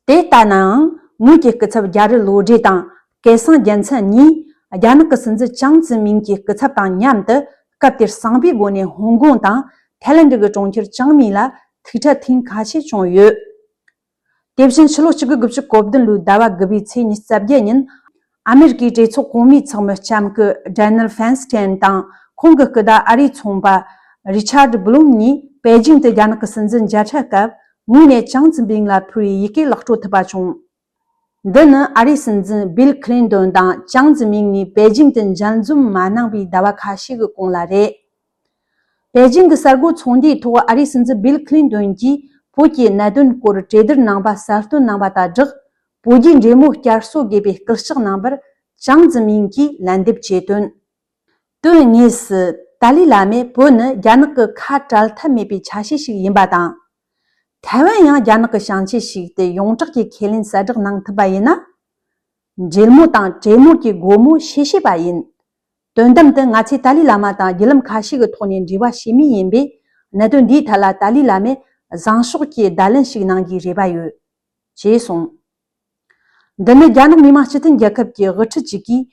དེ་ལྟ་ནའང་ངོས་ཀྱི་སྐུ་ཚབ་རྒྱ་རི་བློ་གྲོས་དང་སྐལ་བཟང་རྒྱལ་མཚན་གཉིས་རྒྱ་ནག་གི་སྲིད་འཛིན་ཅང་ཙེ་མིན་གྱི་སྐུ་ཚབ་དང་མཉམ་དུ་སྐབས་དེར་གསང་བའི་སྒོ་ནས་ཧོང་ཀོང་དང་ཐའི་ལེན་ཌི་གི་གྲོང་ཁྱེར་ཅང་མིན་ལ་ཐུག་འཕྲད་ཐེངས་ཁ་ཤས་བྱུང་ཡོད། དེ་བཞིན་ཕྱི་ལོ་གཅིག་དགུ་དགུ་བཅུ་གོ་བདུན་ལོའི་ཟླ་བ་དགུ་པའི་ཚེས་ཉི་ཤུ་རྩ་བརྒྱད་ཉིན། ཨ་མེ་རི་ཀའི་གྲོས་ཚོགས་གོང་མའི་ཚོགས་མི་ལྕམ་སྐུ་ཌེ་ནལ་ཧྥན་སི་ཐན་དང་ཁོང་གི་སྐུ་ཟླ་ཨ་རིའི་ཚོང་པ་རི་ཆར་ཌི་བྷུ་ལུམ་གཉིས་པེ་ཅིང་དུ་རྒྱ་ནག་གི་སྲིད་འཛིན་མཇལ་འཕྲད་སྐབས་ངོས་ནས་ཅང་ཙེ་མིན་ལ་ཕུལ་བའི་ཡི་གེ་ལག་འཕྲོད་ཐུབ་པ་བྱུང་། འདི་ནི་ཨ་རིའི་སྲིད་འཛིན་བིལ་ཁི་ལིན་ཏོན་དང་ཅང་ཙེ་མིན་གཉིས་པེ་ཅིང་དུ་མཇལ་འཛོམས་མ་གནང་བའི་ཟླ་བ་ཁ་ཤས་ཀྱི་གོང་ལ་རེད། པེ་ཅིང་གི་གསར་འགོད་ཚོགས་འདུའི་ཐོག་ཨ་རིའི་སྲིད་འཛིན་བིལ་ཁི་ལིན་ཏོན་གྱིས་བོད་ཀྱི་གནད་དོན་སྐོར་གྲོས་བསྡུར་གནང་བ་གསལ་སྟོན་གནང་བ་དང་སྦྲགས། བོད་རྒྱའི་འབྲེལ་མོལ་བསྐྱར་གསོ་དགོས་པའི་སྐུལ་ལྕག་གནང་བར་ཅང་ཙེ་མིན་གྱིས་ལན་འདེབས་བྱས་དོན། དོན་དངོས་སུ་ཏཱ་ལའི་བླ་མས་བོད་ནི་རྒྱ་ནག་གི་ཁ་བྲལ་ཐབས་མེད་པའི་ཆ་ཤས་ཤིག་ཡིན་པ་དང་། ཐའེ་ཝན་ཡང་རྒྱ་ནག་གི་བྱང་ཆ་ཞིག་ཏུ་ཡོངས་གྲགས་ཀྱི་ཁས་ལེན་གསལ་བསྒྲགས་གནང་ཐུབ་པ་ཡིན་ན། འབྲེལ་མོལ་དང་གྲོས་མོལ་གྱི་སྒོ་མོ་ཕྱེ་ཤེས་པ་ཡིན། དོན་དམ་དུ་ང་ཚོས་ཏཱ་ལའི་བླ་མ་དང་བརྒྱུད་ལམ་ཁ་ཤས་ཀྱི་ཐོག་ནས་འབྲེལ་བ་བྱེད་མུས་ཡིན་པས། གནད་དོན་འདིའི་ཐད་ལ་ཏཱ་ལའི་བླ་མས་བཟང་ཕྱོགས་ཀྱི་བརྡ་ལན་ཞིག་གནང་རྒྱུའི་རེ་བ་ཡོད། ཅེས་གསུངས། འདི་ནི་རྒྱ་ནག་མི་དམངས་སྤྱི་མཐུན་རྒྱལ་ཁབ་ཀྱི་དབུ་ཁྲིད་ཅིག་གིས་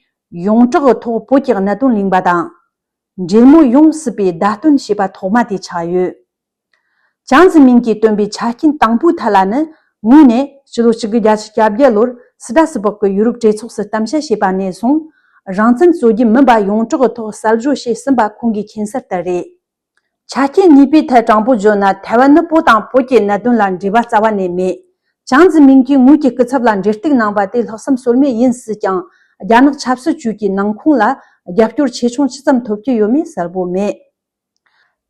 ཡོངས་གྲགས་ཀྱི་ཐོག་བོད་ཀྱི་གནད་དོན་གླེང་བ་དང་། འབྲེལ་མོལ་ཡོང་སྲིད་པའི་བརྡ་སྟོན་བྱས་པ་ཐོག་མ་དེ་ཆགས་ཡོད། ཅང་ཙེ་མིན་གྱིས་བཏོན་པའི་ཆ་རྐྱེན་དང་པོའི་ཐད་ལ་ནི། ངོས་ནས་ཕྱི་ལོ་གཅིག་དགུ་བརྒྱད་ཅུ་གྱ་བརྒྱད་ལོར་སི་ཏྲ་སི་སྦུག་གི་ཡུ་རོབ་གྲོས་ཚོགས་སུ་གཏམ་བཤད་བྱས་པ་ནས་བཟུང་། རང་བཙན་རྩོད་རྒྱུ་མིན་པ་ཡོངས་གྲགས་ཀྱི་ཐོག་གསལ་བརྗོད་བྱས་ཟིན་པ་ཁོང་གིས་མཁྱེན་གསལ་ལྟར་རེད། ཆ་རྐྱེན་གཉིས་པའི་ཐད་དྲང་པོ་བརྗོད་ན། ཐའེ་ཝན་ནི་བོད་དང་བོད་ཀྱི་གནད་དོན་ལ་འབྲེལ་བ་རྩ་བ་ནས་མེད། ཅང་ཙེ་མིན་གྱིས་ངོས་ཀྱི་སྐུ་ཚབ་ལ་འབྲེལ་གཏུག་གནང་བ་དེ་ལྷག་བསམ་ཟོལ་མེད་ཡིན་སྲིད་ཀྱང་། རྒྱ་ནག་ཆབ་སྲིད་ཅུས་ཀྱི་ནང་ཁོངས་ལ་རྒྱབ་སྐྱོར་ཆེ་ཆུང་ཅི་ཙམ་ཐོབ་ཀྱི་ཡོད་མེད་གསལ་པོ་མེད།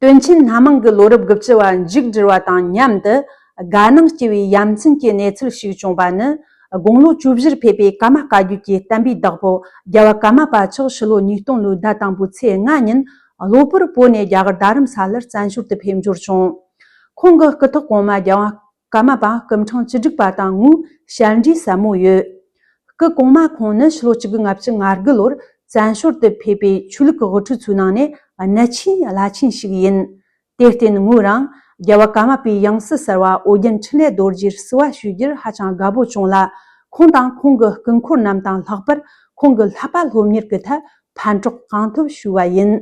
དོན་ཆེན་སྣ་མང་གི་ལོ་རབས་དགུ་བཅུ་བ་མཇུག་བསྒྲིལ་བ་དང་མཉམ་དུ། དགའ་སྣང་སྐྱེ་བའི་ཡ་མཚན་གྱི་གནས་ཚུལ་ཞིག་བྱུང་བ་ནི། དགུང་ལོ་བཅུ་བཞིར་ཕེབས་པའི་ཀརྨ་བཀའ་བརྒྱུད་ཀྱི་བསྟན་པའི་བདག་པོ་རྒྱལ་བ་ཀརྨ་པ་མཆོག་ཕྱི་ལོ་ཉིས་སྟོང་ལོའི་ཟླ་དང་པོའི་ཚེས་ལྔ་ཉིན་གློ་བུར་བོད་ནས་རྒྱ་གར་རྡ་རམ་ས་ལར་བཙན་བྱོལ་དུ་ཕེབས་འབྱོར་བྱུང་། ཁོང་གི་སྐུ་ཐོག་གོང་མ་རྒྱལ་བ་ཀརྨ་པ་སྐུ་ཕྲེང་བཅུ་དྲུག་པ་དང་ངོས་ཞལ་འདྲིས་ཟབ་མོ་ཡོད། སྐུ་གོང་མ་ཁོང་ནི་ཕྱི་ལོ་ཆིག་སྟོང་དགུ་བརྒྱ་ལྔ་བཅུ་ང་དགུ་ལོར་བཙན་བྱོལ་དུ་ཕེབས་པའི་ཆོས་ལུགས་ཀྱི་དབུ་ཁྲིད་ཚོའི་ནང་ནས་གནད་ཆེའི་བླ་ཆེན་ཞིག་ཡིན། དེར་བརྟེན་ངོས་རང་རྒྱལ་བ་ཀརྨ་པའི་ཡང་སྲིད་གསར་བ་ཨོ་རྒྱན་འཕྲིན་ལས་རྡོ་རྗེར་བསུ་བ་ཞུ་རྒྱུར་ཧ་ཅང་དགའ་པོ་བྱུང་ལ། ཁོང་དང་ཁོང་གི་སྐུ་འཁོར་རྣམས་དང་ལྷག་པར་ཁོང་གི་བསླབ་པ་སློབ་གཉེར་གྱི་ཐད་ཕན་གྲོགས་གང་ཐུབ་ཞུས་པ་ཡིན།